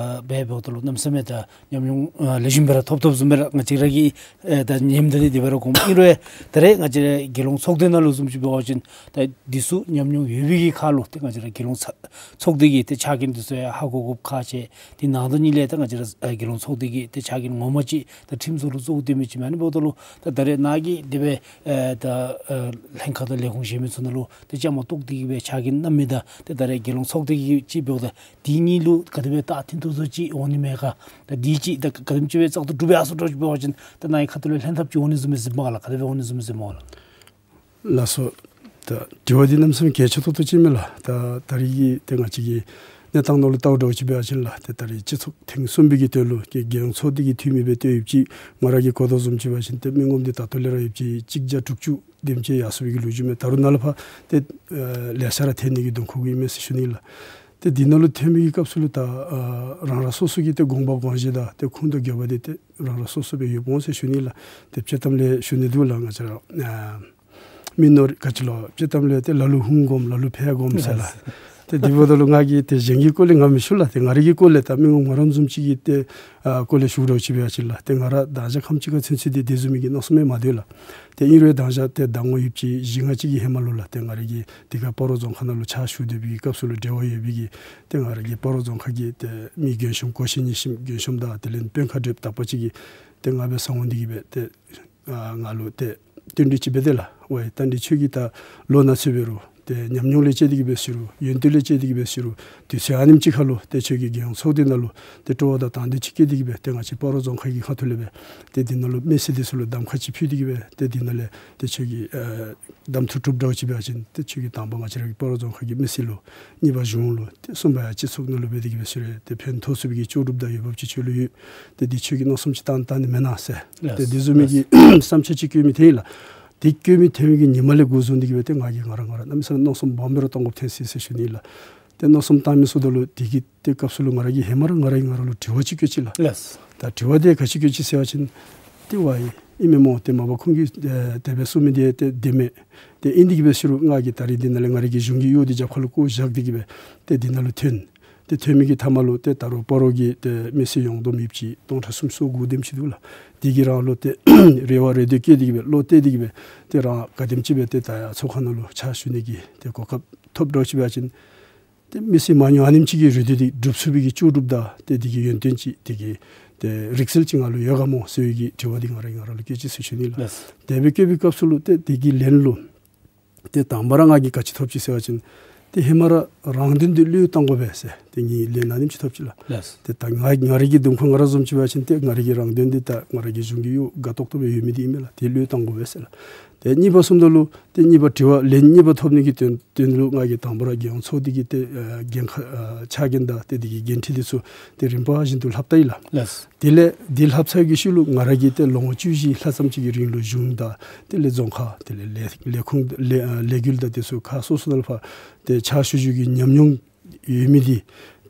འབད་འབདཝ་ད་ལུ་གནམ་མེད་ས་མེད་ད་ཉམས་མྱོང་ཨ་ལེགས་ཤོམ་སྦེ་ར་ཐོབ་ཐོབ་བཟུམ་སྦེ་ར་ང་བཅས་ར་གིས་ཨེ་ད་ཉནམ་ད་འདི་དེ་སྦེ་ར་གོ་ཨིན་རུང་ད་རེས་ང་བཅས་ར་རྒྱལ་ཡོངས་ཚོགས་སྡེ་ནང་ལུ་བཟུམ་ཅིག་འབད་བ་ཅིན་ད་འདི་ཚུ་ཉམས་མྱོང་ཡོད་པའི་གི་ཁར་ལུ་ཏེ་ང་བཅས་ར་རྒྱལ་ཡོངས་ཚ་ཚོགས་སྡེ་གི་ཏེ་ཕྱག་འགན་འདི་ཚུ་ཡང་ཧ་གོ་དགོཔ་ཁག་ཆེ། དེ་ནང་དོན་ཉིད་ལས་ད་ང་བཅས་ར་ཨེ་རྒྱལ་ཡོངས་ཚོགས་སྡེ་གི་ཏེ་ཕྱག་འགན་ངོ་མ་ཅིག་ད་ཁྲིམས་བཟོ་ལུ་གཙོ་བོ་བཏོན་མི་ཅིག་མེན་ན་འབདཝ་ད་ལུ་ད་ད་རེས་ནཱ་གིས་དེ་སྦེ་ཨེ་ད་ཨེ་ལྷན་ཁག་དང་ལས་ཁུངས་གཞན་མི་ཚུ་ནང་ལུ་ཏེ་བཅའ་མར་གཏོགས་ཏེ་གི་སྦེ་ཕྱག་འགན་གནང་མི་དང་ཏེ་ད་རེས་རྒྱལ་ཡོངས་ཚོགས་སྡེ་གི་ཅིག་འབདཝ་ད་དེ་གཉིས་ལུ་ག་དེ་སྦེ་ད་མཐུན་ཐུག་ཚུ་ཅིག་འོང་ནི་མས་ག། ད་འདི་ཅིག་ད་ག་དེམ་ཅིག་སྦེ་བཙག་འཐུ་གྲུབ་ཡར་སོང་འདྲཝ་ཅིག་འབད་བ་ཅིན་ད་ནཱ་གི་ཁ་ཐུག་ལས་ལྷན་ཐབས་ཅིག་འོང་ནི་བཟུམ་སྦེ་གཟིགསཔ་མས་ག་ལགས། ག་དེ་སྦེ་འོང་ནི་བཟུམ་སྦེ་གཟིགསཔ་མས་ག་ལགས། ལགས་སོ། ད་དྲི་བ་འདི་གནམ་མེད་ས་མེད་གལ་ཆེ་ཏོག་ཏོ་ཅིག་མས་ལགས། ད་ད་རེས་ཀྱི་ཏེ་ང་བཅས་ཀྱི་གནས་སྟངས་ནང་ལུ་བལྟཝ་འདྲཝ་ཅིག་འབད་བ་ཅིན་ལགས་ཏེ་ད་རེས་སྤྱི་ཚོགས་ཐེངས་གསུམ་པའི་གི་དོན་ལུ་ཏེ་རྒྱལ་ཡོངས་ཚོགས་སྡེ་གི་འཐུས་མི་སྦེ་ཏེ་ཡོདཔ་ཅིག་ང་ར་གིས་གོ་དོ་བཟུམ་ཅིག་འབད་བ་ཅིན་ཏེ་མི་ངོམ་འདི་ད་ལྟོ་ལས་ར་ཡོདཔ་ཅིག་གཅིག་བརྒྱ་དྲུག་ཅུ་དེམ་ཅིག་ཡར་སོང་བའི་གི་ལོ་རྒྱུས་མས། ད་རུང་ནཱ་ལས་ཕར་ཏེ་ཨ་ལེ་ཤ་ར་ཐོན་ནི་གི་གདོང་ཁ་གུ་ཨིན་མས་ཟེར་ཞུ་ནི་ལགས། ཏེ་འདི་ནང་ལུ་ཐོན་མི་གི་སྐབས་སུ་ལུ་ད་ཨ་རང་རང་སོ་སོ་གི་ཏེ་དགོངས་པ་དགོངས་གཞི་དང་ཏེ་ཁུངས་དང་འགྱོ་བ་འདི་ཏེ་རང་རང་སོ་སོ་སྦེ་ཡོདཔ་འོང་ཟེར་ཞུ་ནི་ལགས། ཏེ་སྤྱིར་བཏང་ལས་ཞུ་ནི་འདུག་ལགས། ང་བཅས་ར་ཨ་མི་ནོར་ག་ཅི་ལོ་སྤྱིར་བཏང་ལས་ཏེ་ལ་ལུ་ཧུང་སྒོམ་ལ་ལུ་ཕར་སྒོམ་ཟེར་ལགས། ཏེ་འདི་འབདཝ་ད་ལུ་ང་གིས་ཏེ་གཞན་གྱི་སྐོར་ལས་ང་མི་ཞུ་ལགས། ཏེ་ང་རའི་གི་སྐོར་ལས་ད་མི་ངོམ་ང་ར་བཟུམ་ཅིག་གི་ཏེ་ཨ་སྐོར་ལས་ཞུ་འདྲཝ་ཅིག་འབད་བ་ཅིན་ལགས་ཏེ་ང་ར་དང་ཞག་ཁམས་ཅིག་ཁར་ཚུན་ཚོད་འདི་དེ་བཟུམ་མའི་གི་མནོ་བསམ་ཡང་མ་སྡོད་ལགས། ཏེ་ཨིན་རུང་དང་ཞག་ཏེ་ཟླ་ངོ་ཡོདཔ་ཅིག་བཞི་ལྔ་ཅིག་གི་ཧེ་མ་ལུ་ལགས་ཏེ་ང་རའི་གི་དེ་ཁར་སྤ་རོ་རྫོང་ཁག་ནང་ལུ་ཕྱག་ཞུ་སྡོད་པའི་གི་སྐབས་སུ་ལུ་འབྲེལ་བ་ཡོད་པའི་གི་ཏེ་ང་རའི་གི་སྤ་རོ་རྫོང་ཁག་གི་ཏེ་མི་རྒན་གཞོན་གོ་ཤེས་ཉན་ཤེས་རྒན་གཞོན་དང་དེ་ལས་དཔོན་ཁག་གྲོགས་དག་པ་ཅིག་གིས་ ཏེ་ང་སྦེ་ས་འོང་འདི་གིས་སྦེ་ཏེ་ཨ་ང་ལུ་ཏེ་བསྟུན་གྲོས་ཅིག་འབད་དེ་ལགས། ཝའི་ད་འདི་ཁྱོད་ཀྱིས་ད་ལོ་ན་ཚོད་འབད་རུང་ཏེ་ཉམས་མྱོང་ལས་བཅད་དེ་གིས་འབད་ཟེར་རུང་ཡོན་ཏན་ལས་བཅད་དེ་གིས་འབད་ཟེར་རུང་དུས་ཚོད་ཨ་ནེམ་ཅིག་ཁར་ལུ་ཏེ་ཁྱོད་ཀྱིས་རྒྱལ་ཡོངས་ཚོགས་སྡེ་ནང་ལུ་ཏེ་སྤྲོ་བ་དང་དང་འདོད་ཅིག་བསྐྱེད་དེ་གིས་སྦེ་ཏེ་ང་བཅས་སྤ་རོ་རྫོང་ཁག་གི་ཁ་ཐུག་ལས་སྦེ་ཏེ་འདི་ནང་ལུ་མི་སེར་འདི་ཚུ་ལུ་གདམ་ཁ་ཅིག་ཕུལ་ཏེ་གིས་སྦེ་ཏེ་འདི་ནང་ལས་ཏེ་ཁྱོད་ཀྱིས་ཨ་གདམ་འཐུ་གྲུབ་འདྲཝ་ཅིག་འབད་བ་ཅིན་ཏེ་ཁྱོད་ཀྱིས་དང་པ་ང་བཅས་ར་གི་སྤ་རོ་རྫོང་ཁག་གི་མི་སེར་ལུ། གཉིས་པ་གཞུང་ལུ། ཏེ་གསུམ་པ་ཡང་སྤྱི་ཚོགས་ནང་ལུ་འབད་དེ་གིས་སྦེ་ཟེར་རུང་ཏེ་ཕན་ཐོགས་ཚུགས་པའི་གི་ལྕོགས་གྲུབ་དང་འོས་འབབ་ཅིག་ཁྱོད་ལུ་ཡོད། ཏེ་འདི་ཁྱོད་ཀྱིས་མནོ་བསམ་ཅིག་བཏང་བཏང་ནི་མེན་ན་ཟེར། ལགས། ཏེ་འདི་བཟུམ་མའི་གི་ལགས། བསམ་འཆར་ཅིག་བཀོད་མི་ཐོན་ཡི་ལགས། འདི་བཀོད་མི་ཐོན་མི་གི་ཉིནམ་ལས་འགོ་བཟུང་སྟེ་གིས་སྦེ་ཏེ་ང་གིས་ང་ར་ང་ར་གནམ་མེད་ས་མེད་མནོ་བསམ་སྦོམ་སྦེ་ར་གཏང་དགོཔ་ཐོན་སོ་ཡི་ཟེར་ཞུ་ནི་ལགས། ཏེ་མནོ་བསམ་བཏང་མི་ཚུ་དང་ལུ་དེ་གི་ཏེ་སྐབས་སུ་ལུ་ང་ར་གིས་ཧེ་མ་ར་ང་ར་གིས་ང་ར་ལུ་དྲི་བ་ཅིག་བཀོད་ཅི་ལགས། ལགས། ད་དྲི་བ་དེ་ག་ཅི་བཀོད་ཅི་ཟེར་བ་ཅིན་ཏེ་ཝའི་ཨིན་མས་སྨོ། ཏེ་མ་པ་ཁོང་གིས་ཨེ་དེ་སྦེ་གསུངས་མི་དེ་ཏེ་བདེན་མས། ཏེ་ཨིན་དེ་གིས་སྦེ་ཟེར་རུང་ང་གིས་ད་རིས་འདི་ནང་ལས་ང་ར་གི་གཞུང་གི་གཡོག་འདི་རྒྱབ་ཁ་ལུ་བཀོ་བཞག་སྟེ་གིས་སྦེ་ཏེ་འདི་ནང་ལུ་ཐོན། ཏེ་ཐོན་མི་གི་མཐའ་མ་ལུ་ཏེ་ད་རུང་སྤ་རོ་གི་ཏེ་མི་སེར་ཡོངས་བསྡོམས་ཡོདཔ་ཅིག་སྟོང་ཕྲག་སུམ་ཅུ་སོ་དགུ་དེམ་ཅིག་འདུག་ལགས། དེ་གི་རང་ལུ་ཏེ་རེ་བ་རེ་འདོད་བསྐྱེད་དེ་གིས་སྦེ་བློ་གཏད་དེ་གིས་སྦེ་ཏེ་རང་ག་དེམ་ཅིག་སྦེ་ཏེ་ད་ཡར་ཚོགས་ཁང་ནང་ལུ་ཕྱག་ཞུ་ནི་གི་ཏེ་གོ་སྐབས་ཐོབ་འདྲཝ་ཅིག་འབད་བ་ཅིན་ཏེ་མི་སེར་མང་ཉུང་ཨ་ནེམ་ཅིག་གི་རེ་འདོད་འདི་འགྲུབ་ཚུགས་པའི་གི་ལྕོགས་གྲུབ་དང་ཏེ་དེ་གི་ཡོན་ཏན་ཅིག་དེ་གི་ཏེ་རིག་རྩལ་ཅིག་ང་ལུ་ཡོད་ག་སྨོ་ཟེར་བའི་གི་དྲི་བ་འདི་ང་ར་ང་ར་ལུ་བཀོད་ཅི་ཟེར་ཞུ་ནི་ལགས། ལགས། དེ་སྦེ་བཀོད་པའི་སྐབས་སུ་ལུ་ཏེ་དེ་གི་ལན་ལུ་ཏེ་དང་པ་ར་ང་གིས་ག་ཅི་ཐོབ་ཅི་ཟེར་བ་ཅིན་ཏེ་ཧེ་མ་ར་རང་དོན་འདི་བློས་བཏང་དགོ་པས་ཟེར་ཏེ་ངེའི་ལན་ཨ་ནེམ་ཅིག་ཐོབ་ཅི་ལགས། ལགས། ཏེ་ད་ང་ང་རའི་གི་འདུན་ཁོ་ང་ར་བཟུམ་ཅིག་འབད་བ་ཅིན་ཏེ་ང་རའི་གི་རང་དོན་འདི་ད་ང་ར་གི་གཞུང་གི་གཡོག་དགའ་ཏོག་ཏོ་སྦེ་ཡོད་མི་འདི་ཨིན་མས་ལགས། ཏེ་བློས་བཏང་དགོ་པས་ཟེར་ལགས། ཏེ་གཉིས་པ་གསུངམ་ད་ལུ་ཏེ་གཉིས་པ་དྲི་བ་ལན་གཉིས་པ་ཐོབ་ནི་གི་དོན་དོན་ལུ་ང་གིས་དང་པ་ར་རྒྱལ་ཡོངས་ཚོགས་སྡེ་གི་ཏེ་ཨ་འགན་ཁག་ཨ་ཕྱག་འགན་དང་ཏེ་དེ་གི་འགན་འཁྲི་འདི་ཚུ་ཏེ་རིམ་པ་བཞིན་དུ་ལྷབ་ད་ཡི་ལགས། ལགས། དེ་ལས་འདི་ལྷབ་ཚར་བའི་ཤུལ་ལུ་ང་ར་གིས་ཏེ་ལོ་ངོ་བཅུ་བཞི་ལྷག་ཙམ་ཅིག་གི་རིང་ལུ་གཞུང་དང་དེ་ལས་རྫོང་ཁག་དེ་ལས་ལས་ལས་ཁུངས་ལས་ཨ་ལས་འགུལ་དང་དེ་ཚུ་ཁག་སོ་སོ་ནང་ལུ་ཕར་ཏེ་ཕྱག་ཞུ་ཞུ་གི་ཉམས་མྱོང་ཡོད་མི་འདི་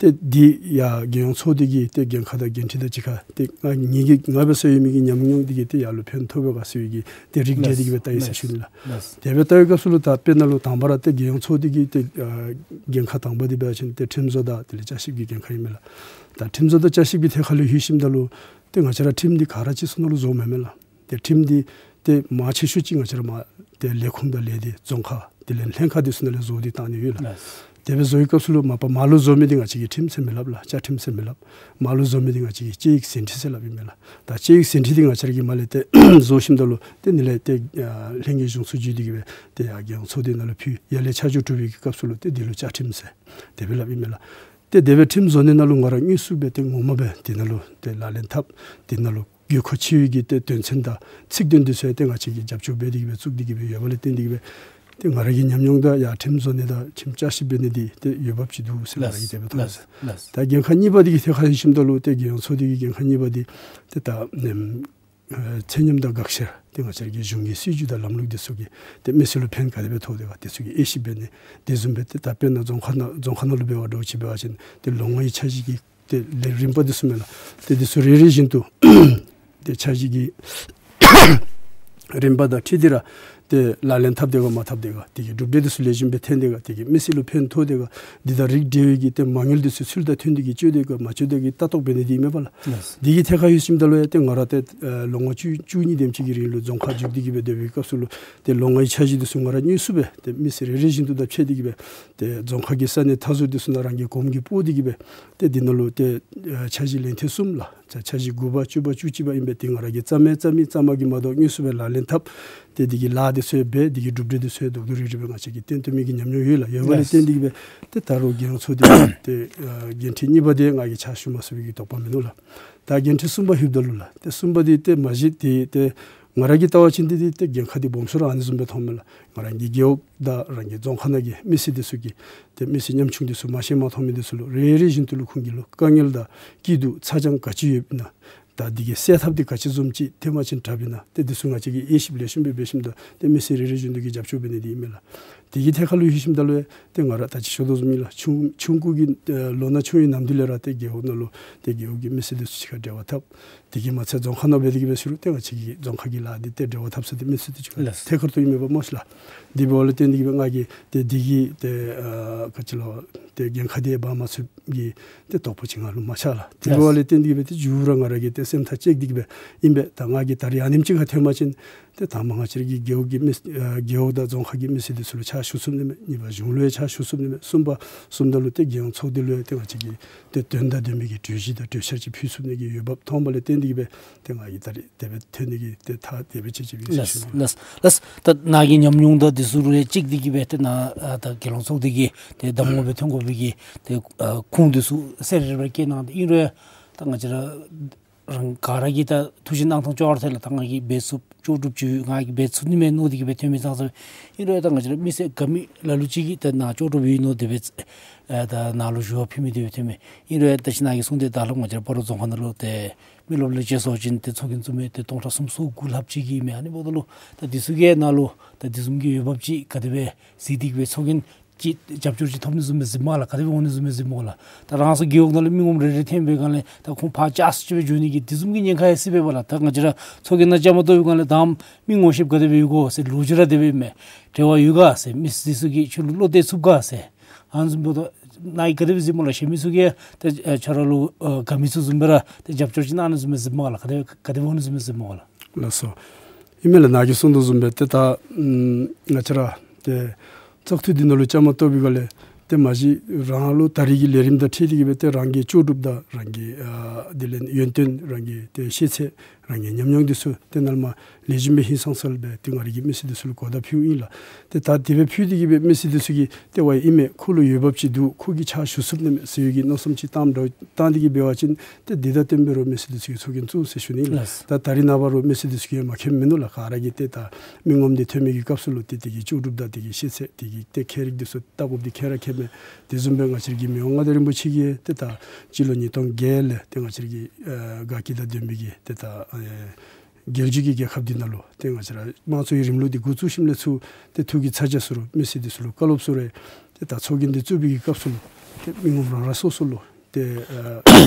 ཏེ་འདི་ཡང་རྒྱལ་ཡོངས་ཚོགས་སྡེ་གི་ཏེ་འགན་ཁག་དང་འགན་འཁྲི་དང་གཅིག་ཁར་ཏེ་ང་ངེ་གི་ང་སྦེ་ས་ཡོད་མི་གི་ཉམས་མྱོང་འདི་གིས་ཏེ་ཡར་ལུ་ཕན་ཐོགས་པས་ག་ཟེར་བའི་གི་ཏེ་རིགས་འགྲེ་སྟེ་གིས་སྦེ་བལྟ་ཡི་ཟེར་ཞུ་ནི་ལགས། ལགས། དེ་སྦེ་བལྟ་བའི་སྐབས་སུ་ལུ་ད་དཔེར་ན་ལུ་དང་པ་ར་ཏེ་རྒྱལ་ཡོངས་ཚོགས་སྡེ་གི་ཏེ་ཨ་འགན་ཁག་དང་པ་འདི་འབད་བ་ཅིན་ཏེ་ཁྲིམས་བཟོ་དང་དེ་ལས་བསྐྱར་ཞིབ་ཀྱི་འགན་ཁག་ཨིན་མས་ལགས། ད་ཁྲིམས་བཟོ་དང་བསྐྱར་ཞིབ་ཀྱི་ཐད་ཁར་ལུ་ལྷོད་ཞིནམ་ད་ལུ་ཏེ་ང་བཅས་ར་ཁྲིམས་འདི་ག་ར་གཅིག་སོ་ནང་ལུ་བཟོཝ་མེན་མས་ལགས། ཏེ་ཁྲིམས་འདི་ཏེ་མང་ཆེ་ཤོས་ཅིག་ང་བཅས་ར་མར་ཏེ་ལས་ཁུངས་དང་ལས་སྡེ་རྫོང་ཁག་དེ་ལས་ལྷན་ཁག་འདི་ཚུ་ནང་ལས་བཟོ་སྟེ་བཏང་ནི་ཡོད་ལགས། ལགས། དེ་སྦེ་བཟོ་བའི་སྐབས་སུ་ལུ་མ་པ་མར་ལུ་བཟོ་མི་འདི་ང་བཅས་ཀྱིས་ཁྲིམས་ཟེར་མི་སླབ་ལགས། བཅའ་ཁྲིམས་ཟེར་མི་སླབ། མར་ལུ་བཟོ་མི་འདི་ང་བཅས་ཀྱིས་དཔྱད་ཡིག་ཟིན་བྲིས་ཟེར་སླབ་ཨིན་མས་ལགས། ད་དཔྱད་ཡིག་ཟིན་བྲིས་འདི་ང་བཅས་ར་གིས་མར་ལས་ཏེ་བཟོ་ཞིནམ་ད་ལུ་ཏེ་ནི་ལས་ཏེ་ཨ་ལྷན་རྒྱས་གཞུང་ཚོགས་བརྒྱུད་དེ་གིས་སྦེ་ཏེ་ཡར་རྒྱལ་ཡོངས་ཚོགས་སྡེ་ནང་ལུ་ཕུལ། ཡར་ལས་ཆ་འཇོག་གྲུབ་པའི་གི་སྐབས་སུ་ལུ་ཏེ་འདི་ལུ་བཅའ་ཁྲིམས་ཟེར་དེ་སྦེ་སླབ་ཨིན་མས་ལགས། ཏེ་དེ་སྦེ་ཁྲིམས་བཟོ་ནི་ནང་ལུ་ང་ར་དངོས་སུ་སྦེ་ཏེ་ངོ་མ་སྦེ་དེ་ནང་ལུ་ཏེ་ལག་ལེན་འཐབ། དེ་ནང་ལུ་དགོས་མཁོ་ཆེ་བའི་གི་ཏེ་དོན་ཚན་དང་ཚིག་དོན་འདི་ཚུ་ཡང་ཏེ་ང་བཅས་ཀྱིས་རྒྱབ་སྐྱོར་འབད་དེ་གིས་སྦེ་བཙུགས་ཏེ་གིས་སྦེ་ཡོདཔ་ལས་བརྟེན་ཏེ་གིས་སྦེ་ཏེ་ང་ར་གི་ཉམས་མྱོང་དང་ཡར་ཁྲིམས་བཟོ་ནི་དང་ཁྲིམས་བསྐྱར་ཞིབ་འབད་ནི་འདི་ཏེ་འོས་འབབ་ཅིག་འདུག་ཟེར་ང་ར་གིས་དེ་སྦེ་མཐོང་ཡི་ཟེར། ལགས། ད་འགན་ཁག་གཉིས་པ་འདི་གི་ཐད་ཁར་ལྷོད་ཞིནམ་ད་ལུ་ཏེ་རྒྱལ་ཡོངས་ཚོགས་སྡེ་གི་འགན་ཁག་གཉིས་པ་འདི་ཏེ་ད་ཨ་ཚད་མཉམ་དང་དགག་བཤེར་ཏེ་ང་བཅས་ར་གི་གཞུང་གི་སྲིད་བྱུས་དང་ལམ་ལུགས་འདི་ཚུ་གིས་ཏེ་མི་སེར་ལུ་ཕན་ག་དེ་སྦེ་ཐོགས་དེས་ག་དེ་ཚུ་གི་དབྱེ་ཞིབ་འབད་ནི། དེ་བཟུམ་སྦེ་ཏེ་ད་དཔེར་ན་རྫོང་ཁག་ནང་རྫོང་ཁག་ནང་ལུ་འབད་བ་འདྲཝ་ཅིག་འབད་བ་ཅིན་ཏེ་ལོ་ངོའི་འཆར་གཞི་གི་ཏེ་ལས་རིམ་པ་འདི་ཚུ་མས་ལགས། ཏེ་འདི་ཚུ་རེ་རེ་བཞིན་དུ་ཏེ་འཆར་གཞི་གི་རིམ་པ་དང་འཁྲིལ་ཏེ་ར་ཏེ་ལག་ལེན་འཐབ་དེས་ག་མ་འཐབ་དེས་ག་དེ་གི་གྲུབ་འབྲས་འདི་ཚུ་ལེགས་ཤོམ་སྦེ་ཐོན་དེས་ག་དེ་གིས་མི་སེར་ལུ་ཕན་ཐོགས་དེས་ག་འདི་དང་རིགས་འབྲེལ་བའི་གི་ཏེ་མ་དངུལ་འདི་ཚུ་ཚུལ་དང་མཐུན་ཏེ་གིས་སྤྱོད་དེས་ག་མ་སྤྱོད་དེས་ག་ལྟ་རྟོག་འབད་ནི་འདི་ཨིན་མས་པ་ལགས། ལགས། འདི་གི་ཐད་ཁར་ལྷོད་ཞིནམ་ད་ལུ་ཡང་ཏེ་ང་ར་ཏེ་ཨ་ལོ་ངོ་བཅུ་བཅུ་གཉིས་དེམ་ཅིག་གི་རིང་ལུ་རྫོང་ཁག་བརྒྱུད་དེ་གིས་སྦེ་སྡོད་པའི་སྐབས་སུ་ལུ་ཏེ་ལོ་ངོའི་འཆར་གཞི་འདི་ཚུ་ང་ར་དངོས་སུ་སྦེ་ཏེ་མི་སེར་རེ་རེ་བཞིན་དུ་དང་ཕྱད་དེ་གིས་སྦེ་ཏེ་རྫོང་ཁག་གི་ས་གནས་མཐའ་ཟུར་འདི་ཚུ་ནང་རང་གིས་གོམ་གྱིས་སྤོ་སྟེ་གིས་སྦེ་ཏེ་འདི་ནང་ལུ་ཏེ་ཨ་འཆར་གཞི་ལན་ཐེངས་གསུམ་ལགས། འཆར་འཆར་གཞི་དགུ་པ་བཅུ་པ་བཅུ་གཅིག་པ་ཨིན་པས། ཏེ་ང་ར་གིས་རྩ་མེད་རྩ་མེད་རྩ་མ་གིས་མ་དོ་དངོས་སུ་སྦེ་ལག་ལེན་འཐབ། ཏེ་འདི་གི་ལཱ་འདི་ཚུ་ཡང་འབད། འདི་གི་གྲུབ་འབྲས་འདི་ཚུ་ཡང་རྡོག་རྡོག་རིལ་རིལ་སྦེ་ང་བཅས་ཀྱིས་སྟོན་ཐུབ་མི་གི་ཉམས་མྱོང་ཡོད་ལགས། ཡོདཔ་ལས་བརྟེན་ཏེ་གིས་སྦེ་ཏེ་ད་རུང་རྒྱལ་ཡོངས་ཚོགས་སྡེ་ཏེ་ཨ་འགན་འཁྲི་གཉིས་པ་འདི་ང་གིས་ཕྱག་ཞུ་མ་ཚུགས་པའི་གི་དོགས་པ་མིན་ནུག་ལགས། ད་འགན་འཁྲི་གསུམ་པ་ལྷོདཔ་ད་ལུ་ལགས། ཏེ་གསུམ་པ་འདི་ཏེ་མ་གཞི་ཏེ་ཏེ་ང་ར་གིས་བལྟ་བ་ཅིན་འདི་འདི་ཏེ་འགན་ཁག་འདི་སྦོམ་སུ་ར་ཨ་ནི་བཟུམ་སྦེ་མཐོངམ་མས་ལགས། ང་རང་གི་རྒེད་འོག་དང་རང་གི་རྫོང་ཁག་ནང་གི་མི་སེར་འདི་ཚུ་གི་ཏེ་མི་སེར་ཉམ་ཆུང་འདི་ཚུ་མ་ཤེས་མ་མཐོང་མི་འདི་ཚུ་ལུ་རེ་རེ་བཞིན་དུ་ལུ་ཁོང་གི་ལུ་དཀའ་ངལ་དང་སྐྱིད་སྡུག་ཚ་གྱང་ག་ཅི་ཡོདཔ་ཨིན་ན། ད་འདི་གི་སེལ་ཐབས་འདི་ག་ཅི་བཟུམ་ཅིག་ཐོན་པ་ཅིན་དྲགཔ་ཨིན་ན། ཏེ་འདི་ཚུ་ང་བཅས་ཀྱིས་དབྱེ་ཞིབ་ལེགས་ཤོམ་སྦེ་འབད་ཞིནམ་ད་ཏེ་མི་སེར་རེ་རེ་བཞིན་དུ་གིས་རྒྱབ་སྐྱོར་འབད་ནི་འདི་ཨིན་མས་ལགས། དེ་གི་ཐད་ཁར་ལུ་ལྷོད་ཞིནམ་ད་ལུ་ཡང་ཏེ་ང་ར་ད་ཅི་ཞུ་དོ་བཟུམ་ཨིན་ལགས། ཆུང་ཆུང་ཀུ་གི་ཨེ་ལོ་ན་ཆུང་བའི་ནམ་དུས་ལས་ར་ཏེ་རྒེད་འོག་ནང་ལུ་ཏེ་རྒེད་འོག་གི་མི་སེར་འདི་ཚུ་གཅིག་ཁར་འབྲེལ་བ་འཐབ། དེ་གིས་མ་ཚད་རྫོང་ཁག་ནང་འབད་དེ་གིས་འབད་ཟེར་རུང་ཏེ་ང་བཅས་ཀྱི་རྫོང་ཁག་གི་ལཱ་འདི་ཏེ་འབྲེལ་བ་འཐབ་ས་འདི་མི་སེར་འདི་ཚུ་གཅིག་ཁར་ལགས། ཐད་ཀར་དུ་ཨིན་མས་པ་སྨོ་ཤི་ལགས། དེ་འབདཝ་ལས་བརྟེན་ཏེ་གིས་སྦེ་ང་གིས་ཏེ་འདི་གི་ཏེ་ཨ་ག་ཅི་ལོ་ཏེ་འགན་ཁག་འདི་འབག་མ་ཚུགས་ཀྱི་ཏེ་དོགས་པ་ཅིག་ང་ལུ་མ་ཆགས་ལགས། དེ་འབདཝ་ལས་བརྟེན་ཏེ་གིས་སྦེ་ཏེ་མཇུག་ར་ང་ར་གིས་ཏེ་སེམས་ཐག་བཅད་དེ་གིས་སྦེ་ཨིན་པས། ད་ང་གིས་ད་རིས་ཨ་ནེམ་ཅིག་ཁར་ཐོན་པ་ཅིན་ ཏེ་དང་པ་ང་བཅས་ར་གི་རྒེད་འོག་གི་མི་ཨ་རྒེད་འོག་དང་རྫོང་ཁག་གི་མི་སེར་འདི་ཚུ་ལུ་ཕྱག་ཞུ་ཚུགསཔ་ནི་མས། གཉིས་པ་གཞུང་ལུ་ཡང་ཕྱག་ཞུ་ཚུགསཔ་ནི་མས། གསུམ་པ་གསུམ་ད་ལུ་ཏེ་རྒྱལ་ཡོངས་ཚོགས་སྡེ་ལུ་ཡང་ཏེ་ང་བཅས་ཀྱི་ཏེ་དོན་དང་ལྡན་པའི་གི་གྲོས་གཞི་དང་གྲོས་འཆར་ཅིག་ཕུལ་ཚུགས་ནི་གི་འོས་འབབ་མཐོངམ་ལས་བརྟེན་ཏེ་གིས་སྦེ་ཏེ་ང་གིས་ད་རིས་དེ་སྦེ་ཐོན་ནི་གི་ཏེ་ཐག་དེ་སྦེ་བཅད་བཅདཔ་ཨིན་ཟེར་ཞུ་ནི། ལགས་ལགས་ལགས། ད་ནཱ་གི་ཉམས་མྱོང་དང་འདི་ཚུ་ལུ་ཡང་གཅིག་འདི་གིས་སྦེ་ཏེ་ནཱ་ཨ་ད་རྒྱལ་ཡོངས་ཚོགས་སྡེ་གི་ཏེ་གདམ་ངོ་སྦེ་ཐོན་དགོ་པའི་གི་ཏེ་ཨ་ཁུངས་འདི་ཚུ་གསལ་རི་རི་སྦེ་བཀོད་གནང་སྟེ་ཨིན་རུང་ཡང་ད་ང་བཅས་ར་རང་ག་ར་གིས་ད་ཐུགས་བཞེད་གནང་ཐངས་ཅོག་ར་འཐད་ལགས། ད་ང་གིས་འབད་ཚུགས། ལྕོགས་གྲུབ་ཅིག་ཡོད། ང་གིས་འབད་ཚུགས་ནི་མས་མནོ་སྟེ་གིས་སྦེ་ཐོན་མི་ཙང་ཙང་ཨིན་རུང་ཡང་ད་ང་བཅས་ར་མི་སེར་ག་མི་ལ་ལུ་ཅིག་གིས་ད་ནཱ་ལྕོགས་གྲུབ་ཡོད་མནོ་སྟེ་སྦེ་ཨ་ད་ནཱ་ལུ་ཞུ་བ་ཕུལ་མི་དེ་སྦེ་ཐོན་མས། ཨིན་རུང་ཡང་ད་ཅི་ནཱ་གིས་གསུངས་ཏེ་ད་ལྟོ་ང་བཅས་ར་སྤ་རོ་རྫོང་ཁག་ནང་ལུ་ཏེ་མི་རློབས་ལས་བྱེད་ཚུ་བྱིན་ཏེ་ཚོགས་རྒྱན་བཙུགས་མི་ཏེ་སྟོང་ཕྲག་སུམ་ཅུ་སོ་དགུ་ལྷགཔ་ཅིག་ཨིན་མས། ཨ་ནི་འབདཝ་ད་ལུ་ད་འདི་ཚུ་གིས་ནཱ་ལུ་ད་འདི་བཟུམ་གྱི་འོས་འབབ་ཅིག་ག་དེ་སྦེ་གཟིགས་ཏེ་གིས་སྦེ་ཚོགས་རྒྱན་ཅིག་རྒྱབ་སྐྱོར་ཅིག་ཐོབ་ནི་བཟུམ་སྦེ་གཟིགསཔ་མས་ལགས། ག་དེ་སྦེ་འོང་ནི་བཟུམ་སྦེ་གཟིགསཔ་མས་ལགས། ད་རང་སོའི་རྒེད་འོག་ནང་ལུ་མི་ངོམ་རེ་རེ་ཐོན་པའི་སྒང་ལས་ད་ཁོང་ཕར་ཅིག་སྦེ་འགྱོ་ནི་གི་དེ་བཟུམ་གྱི་ཉེན་ཁ་ཡང་སྲིད་པས་ལགས། ད་ང་བཅས་ར་ཚོགས་རྒྱན་ནང་བཅའ་མར་གཏོགས་པའི་སྒང་ལས་ད་མི་ངོ་ཤེསཔ་ག་དེ་སྦེ་ཡོད་ག་ཟེར་ལོ་རྒྱུས་ར་དེ་སྦེ་མས། འབྲེལ་བ་ཡོད་ག་ཟེར་མི་སེར་ཚུ་གིས་ཁྱོད་ལུ་བློ་གཏད་ཚུགས་ག་ཟེར། ཨ་ནི་བཟུམ་འབདཝ་ད་ནཱ་གིས་ག་དེ་སྦེ་གཟིགསཔ་མས་ལགས། གཞན་མི་ཚུ་གིས་ད་ཨ་ཁྱོད་ར་ལུ་ཨ་ག་མི་ཚུ་བཟུམ་སྦེ་ར་ད་རྒྱབ་སྐྱོར་ཅིག་གནང་ནི་བཟུམ་སྦེ་གཟིགསཔ་མས་ལགས། ག་དེ་ག་དེ་སྦེ་འོང་ནི་བཟུམ་སྦེ་གཟིགསཔ་མས་ལགས། ལགས་སོ། ཨིན་མས་ལགས། ནཱ་གིས་གསུངས་དོ་བཟུམ་སྦེ་ཏེ་ད་ཨམ་ང་བཅས་ར་ཏེ་བཙག་འཐུ་འདི་ནང་ལུ་བཅའ་མར་གཏོགས་པའི་སྒང་ལས་ཏེ་མ་གཞི་རང་ལུ་ད་རེས་ཀྱི་ལས་རིམ་དང་འཁྲིལ་ཏེ་གིས་སྦེ་ཏེ་རང་གི་ལྕོགས་གྲུབ་དང་རང་གི་ཨ་དེ་ལས་ཡོན་ཏན་རང་གི་ཏེ་ཤེས་ཚད་རང་གི་ཉམས་མྱོང་འདི་ཚུ་ཏེ་ནཱ་ལས་མར་ལེགས་ཤོམ་སྦེ་ཧིང་སངས་ས་ལས་སྦེ་ཏེ་ང་ར་གིས་མི་སེར་འདི་ཚུ་ལུ་གོ་བརྡ་ཕུལཝ་ཨིན་ལགས། ཏེ་ད་དེ་སྦེ་ཕུལ་ཏེ་གིས་སྦེ་མི་སེར་འདི་ཚུ་གིས་ཏེ་ཝའི་ཨིན་མས་ཁོ་ལུ་འོས་འབབ་ཅིག་འདུག། ཁོ་གིས་ཕྱག་ཞུ་ཚུགསཔ་ནི་མས་ཟེར་བའི་གི་མནོ་བསམ་ཅིག་བཏངམ་འདྲཝ་བཏང་སྟེ་གིས་འབད་བ་ཅིན་ཏེ་འདི་དང་བསྟུན་སྦེ་ར་མི་སེར་འདི་ཚུ་གིས་ཚོགས་རྒྱན་བཙུགས་ཟེར་ཞུ་ནི་ལགས། ལགས། ད་ད་རེས་ནངས་པ་ར་མི་སེར་འདི་ཚུ་གིས་མ་མཁྱེནམ་མིན་འདུག་ལགས། ག་ར་གིས་ཏེ་ད་མི་ངོམ་འདི་ཐོན་མི་གི་སྐབས་སུ་ལུ་ཏེ་དེ་གི་ལྕོགས་གྲུབ་དང་དེ་གི་ཤེས་ཚད་དེ་གི་ཏེ་ཁྱད་རིག་འདི་ཚུ་བལྟ་དགོཔ་འདི་མཁྱེན་ར་མཁྱེན་མས། དེ་བཟུམ་སྦེ་ང་བཅས་ར་གི་མི་དབང་མངའ་བདག་རིན་པོ་ཆེ་གིས་ཏེ་ད་སྤྱི་ལོ་ཉིས་སྟོང་བརྒྱད་ལས་ཏེ་ང་བཅས་ར་གི་ཨ་དགའ་སྐྱིད་དང་ལྡན་པའི་གི་ཏེ་ད་ཨེ་རྒྱལ་བརྒྱུད་ཀྱི་རྒྱལ་ཁབ་འདི་ནང་ལུ་ཏེ་ང་བཅས་ར་དམངས་གཙོའི་རིང་ལུགས་འདི་འགོ་བཙུགས་ཞིནམ་ལས་ཚུར་ཏེ་ཐུགས་ཀྱི་ཚ་གྱང་ཚུ་ར་མི་སེར་འདི་ཚུ་ལུ་བཀའ་སློབ་ཚུ་ར་ཏེ་ད་ཚོགས་རྒྱན་འདི་བཙུགས་པའི་གི་སྐབས་སུ་ལུ་ཏེ་མི་ངོམ་རང་རང་སོ་སོ་ལུ་ཏེ་ཨ་ཨ་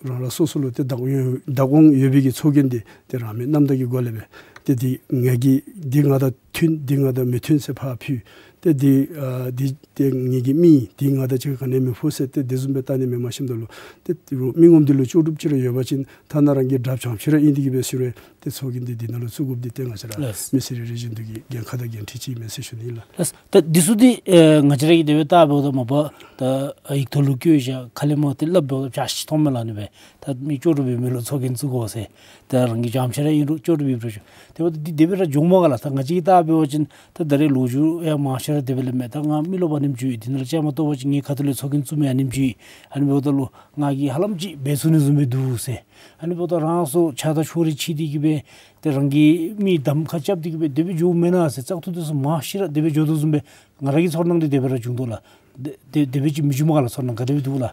རང་རང་སོ་སོ་ལུ་ཏེ་བདག་དབང་བདག་དབང་ཡོད་པའི་གི་ཚོགས་རྒྱན་འདི་ཏེ་རང་མོས་རྣམ་དག་གི་སྒོ་ལས་སྦེ་ཏེ་འདི་ང་གིས་འདི་ང་དང་མཐུན་འདི་ང་དང་མི་མཐུན་ཟེར་ཕར་ཕུལ། ཏེ་འདི་ཨ་འདི་ཏེ་ངེ་གི་མི་འདི་ང་དང་གཅིག་ཁར་ག་ནི་མི་ཕོག་ཟེར་ཏེ་དེ་བཟུམ་སྦེ་བལྟ་ནི་མེནམ་ཞིནམ་ད་ལུ་ཏེ་མི་ངོམ་འདི་ལུ་ལྕོགས་གྲུབ་ཅིག་ར་ཡོད་པ་ཅིན་ཐ་ན་རང་གི་དགྲ་བྱམས་ཤིང་ར་ཨིན་ཏེ་གིས་སྦེ་ཟེར་རུང་ཏེ་ཚོགས་རྒྱན་འདི་འདི་ནང་ལུ་བཙུགས་དགོཔ་འདི་ཏེ་ང་བཅས་ར་ལགས། མི་སེར་རེ་རེ་བཞིན་དུ་གི་འགན་ཁག་དང་འགན་འཁྲི་ཅིག་ཨིན་མས་ཟེར་ཞུ་ནི་ལགས། ལགས། ད་འདི་ཚུ་འདི་ཨེ་ང་བཅས་ར་གིས་དེ་སྦེ་བལྟ་འབདཝ་ད་མ་པ་ད་ཨེ་ཡིག་ཐོག་ལུ་བཀོད་བཞག་ཁ་ལས་མར་ཏེ་སླབ་འབདཝ་ད་བྱ་ཤིག་མཐོངམ་མས་ལགས། ཨ་ནི་སྦེ་ད་མི་ལྕོགས་གྲུབ་ཡོད་མི་ལུ་ཚོགས་རྒྱན་བཙུགས་དགོ་ཟེར། ད་རང་གི་བྱམས་ཤིང་ར་ཨིན་རུང་ལྕོགས་གྲུབ་ཡོད་རུང་ཅིག་དེ་འབདཝ་ད་འདི་དེ་སྦེ་ར་འགྱོཝ་མས་ག་ལགས། ད་ང་བཅས་ཀྱིས་བལྟ་འབད་བ་ཅིན་ད་ད་རེས་ལོ་རྒྱུས་ཡང་མང་ཤོས་ར་དེ་སྦེ་སླབ་མས། ད་ང་མི་རློབས་ཨ་ནེམ་ཅིག་ཡོད། འདི་ནང་ལུ་བཅའ་མར་གཏོགས་པ་ཅིན་ངེའི་ཁ་ཐུག་ལས་ཚོགས་རྒྱན་བཙུགས་མི་ཨ་ནེམ་ཅིག་ཡོད། ཨ་ནི་འབདཝ་ད་ལུ་ང་གིས་ཧ་ལམ་ཅིག་འབད་ཚུགས་ནི་བཟུམ་སྦེ་འདུག་ཟེར། ཨ་ནི་འབདཝ་ད་རང་སོ་ཆགས་སྡང་ཕྱོགས་རིས་ཕྱེ་སྟེ་གིས་སྦེ་ཏེ་རང་གི་མི་གདམ་ཁ་རྐྱབ་སྟེ་གིས་སྦེ་དེ་སྦེ་འགྱོཝ་མེན་ན་ཟེར་བཙག་འཐུ་འདི་ཚུ་མང་ཤོས་ར་དེ་སྦེ་འགྱོ་དོ་བཟུམ་སྦེ་ང་ར་གི་ཚོར་སྣང་འདི་དེ་སྦེ་ར་བྱུང་དོ་ལགས། དེ་དེ་དེ་སྦེ་ཅིག་མི་བྱུངམ་ག་ལགས། ཚོར་སྣང་ག་དེ་སྦེ་འདུག་ལགས།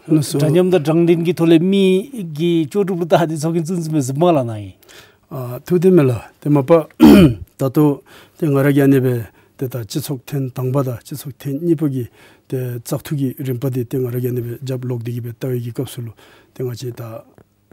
ལགས་སོ། འདྲ་མཉམ་དང་དྲང་བདེན་གྱི་ཐོག་ལས་མི་གི་ལྕོགས་གྲུབ་ལུ་བལྟ་སྟེ་ཚོགས་རྒྱན་བཙུགས་བཙུགསཔ་མས་ཟེར་མས་ལགས་ནཱ་གིས། ཨ་ཐུགས་བདེན་མས་ལགས། ཏེ་མ་པ་ད་ལྟོ་ཏེ་ང་ར་གིས་ཨ་ནི་སྦེ་ཏེ་ད་སྤྱི་ཚོགས་ཐེངས་དང་པ་དང་སྤྱི་ཚོགས་ཐེངས་གཉིས་པ་གི་ཏེ་བཙག་འཐུ་གི་རིམ་པ་འདི་ཏེ་ང་ར་གིས་ཨ་ནི་སྦེ་རྒྱབ་ལོག་སྟེ་གིས་སྦེ་བལྟ་བའི་གི་སྐབས་སུ་ལུ་ཏེ་ང་བཅས་ད་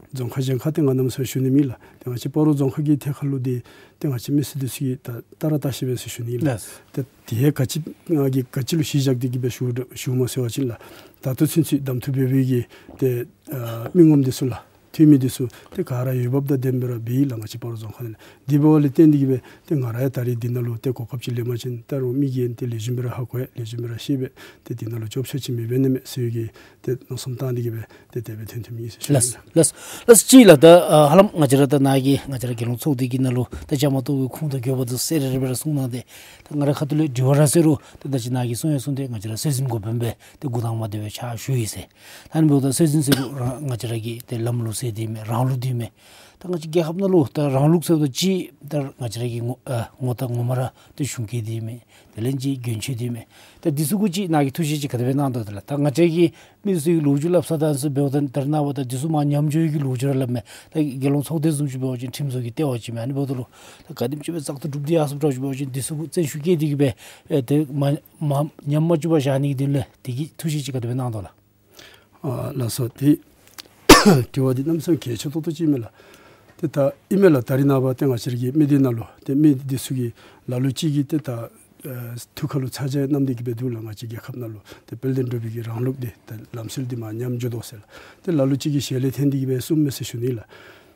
རྫོང་ཁག་གཞན་ཁར་ཏེ་ང་གནམ་མེད་ས་མེད་ཞུ་ནི་མེད་ལགས། ཏེ་ང་བཅས་སྤ་རོ་རྫོང་ཁག་གི་ཐད་ཁར་ལུ་འདི་ཏེ་ང་བཅས་མི་སེར་འདི་ཚུ་གིས་ད་ལྟ་ར་ལྟ་ཤེས་པས་ཟེར་ཞུ་ནི་ལགས། ལགས། ཏེ་དེ་ག་ཅི་ང་གིས་ག་ཅི་ལུ་གཞི་བཞག་སྟེ་གིས་སྦེ་ཞུ་ཞུཝ་སྨོ་ཟེར་བ་ཅིན་ལགས། ད་ལྟོ་ཚུན་ཚོད་གདམ་འཐུ་འབད་བའི་གི་ཏེ་ཨ་མི་ངོམ་འདི་ཚུ་ལགས། འཐུས་མི་འདི་ཚུ་ཏེ་ག་ར་འོས་འབབ་དང་ལྡནམ་སྦེ་ར་འབད་ཡི་ལགས། ང་བཅས་སྤ་རོ་རྫོང་ཁག་ནང་ལས། དེ་འབདཝ་ལས་བརྟེན་ཏེ་གིས་སྦེ་ཏེ་ང་ར་ཡང་ད་རེས་འདི་ནང་ལུ་ཏེ་གོ་སྐབས་ཅིག་ལེན་པ་ཅིན་ད་རུང་མི་གིས་ཏེ་ལེགས་ཤོམ་སྦེ་ར་ཧ་གོ་ཡི། ལེགས་ཤོམ་སྦེ་ར་ཤེས་པས། ཏེ་འདི་ནང་ལུ་སྐྱོན་ཆ་ཅིག་མི་འབད་ནི་མས་ཟེར་བའི་གི་ཏེ་མནོ་བསམ་བཏང་སྟེ་གིས་སྦེ་ཏེ་དེ་སྦེ་ཐོན་ཐོནམ་ཨིན་ཟེར་ཞུ་ནི་ལགས། ལགས་ལགས། ཅིག་ལགས། ད་ཨ་ཧ་ལམ་ང་བཅས་ར་ད་ནཱ་གི་ང་བཅས་ར་རྒྱལ་ཡོངས་ཚོགས་སྡེ་གི་ནང་ལུ་ད་བཅའ་མར་གཏོགས་པའི་ཁུངས་དང་དགོས་པ་འདི་གསལ་རི་རི་སྦེ་ར་གསུངས་གནང་སྟེ། ད་ང་རའི་ཁ་ཐུག་ལས་དྲི་བ་ར་ཟེར་རུང་ད་ད་ཅི་ནཱ་གིས་གསུངས་ཡང་གསུངས་ཏེ་ང་བཅས་ར་སྲོལ་འཛིན་འགོ་དཔོན་སྦེ་ཏེ་འགོ་དང་པ་དེ་སྦེ་ཕྱག་ཞུ་ཡི་ཟེར། ད་ཨ་ནི་འབདཝ་ད་སྲོལ་འཛིན་ཟེར་རུང་རང་ང་བཅས་ར་གི་ཏེ་ལམ་ལུགས་ཟེར་འདི་མས། རང་ལུགས་འདི་མས། ད་ང་བཅས་རྒྱལ་ཁབ་ནང་ལུ་ད་རང་ལུགས་ཟེརཝ་ད་ཅིག་ད་ང་བཅས་ར་གི་ངོ་ཨ་ངོ་རྟགས་ངོ་མ་ར་ཏེ་གཞུང་སྐད་འདི་མས། དེ་ལས་ཅིག་གྱོན་ཆས་འདི་མས། ད་འདི་ཚུ་གུ་ཅིག་ནཱ་གིས་ཐུགས་བཞེད་ཅིག་ག་དེ་སྦེ་གནང་དོ་ལགས། ད་ང་བཅས་ཀྱི་མི་ཚུ་གི་ལོ་རྒྱུས་སླབ་ས་དང་ཚུ་འབདཝ་ད་ད་རེས་ནངས་པ་ད་འདི་ཚུ་མར་ཉམས་འགྱོ་བའི་གི་ལོ་རྒྱུས་ར་སླབ་མས། ད་རྒྱལ་ཡོངས་ཚོགས་སྡེ་བཟུམ་ཅིག་འབད་བ་ཅིན་ཁྲིམས་བཟོ་གི་ལྟེ་བ་ཅིག་མས། ཨ་ནི་འབདཝ་ད་ལུ་ད་ག་དེམ་ཅིག་སྦེ་བཙག་འཐུ་གྲུབ་སྟེ་ཡར་སོངམ་འདྲཝ་ཅིག་འབད་བ་ཅིན་འདི་ཚུ་གུ་བརྩོན་ཤུགས་བསྐྱེད་དེ་གིས་སྦེ་ཨེ་ཏེ་མ་མ་ཉམས་མ་བཅུག་པར་བཞག་ནི་གི་དོན་ལས་དེ་གི་ཐུགས་བཞེད་ཅིག་ག་དེ་སྦེ་གནང་དོ་ལགས། ཨ་ལགས་སོ། ཏེ་དྲི་བ་འདི་གནམ་མེད་ས་མེད་གལ་ཆེ་ཏོག་ཏོ་ཅིག་ཨིན་མས་ལགས། ཏེ་ད་ཨིན་མས་ལགས། ད་རེས་ནངས་པ་ཏེ་ང་བཅས་ར་གི་མི་སྡེ་ནང་ལུ་ཏེ་མི་སྡེ་ཚུ་གི་ལ་ལུ་ཅིག་གིས་ཏེ་ད་ཨ་ཐུགས་ཁ་ལུ་ཚ་གྱང་བསྣམས་ཏེ་གིས་སྦེ་འདུག་ལགས། ང་བཅས་རྒྱལ་ཁབ་ནང་ལུ་ཏེ་དཔལ་ལྡན་འབྲུག་པའི་གི་རང་ལུགས་འདི་ད་ལམ་སྲོལ་འདི་མར་ཉམས་འགྱོ་དོ་ཟེར་ལགས། ཏེ་ལ་ལུ་ཅིག་གིས་ཞལ་ལས་འཐེན་ཏེ་གིས་སྦེ་གསུངམ་མས་ཟེར་ཞུ་ནི་ལགས།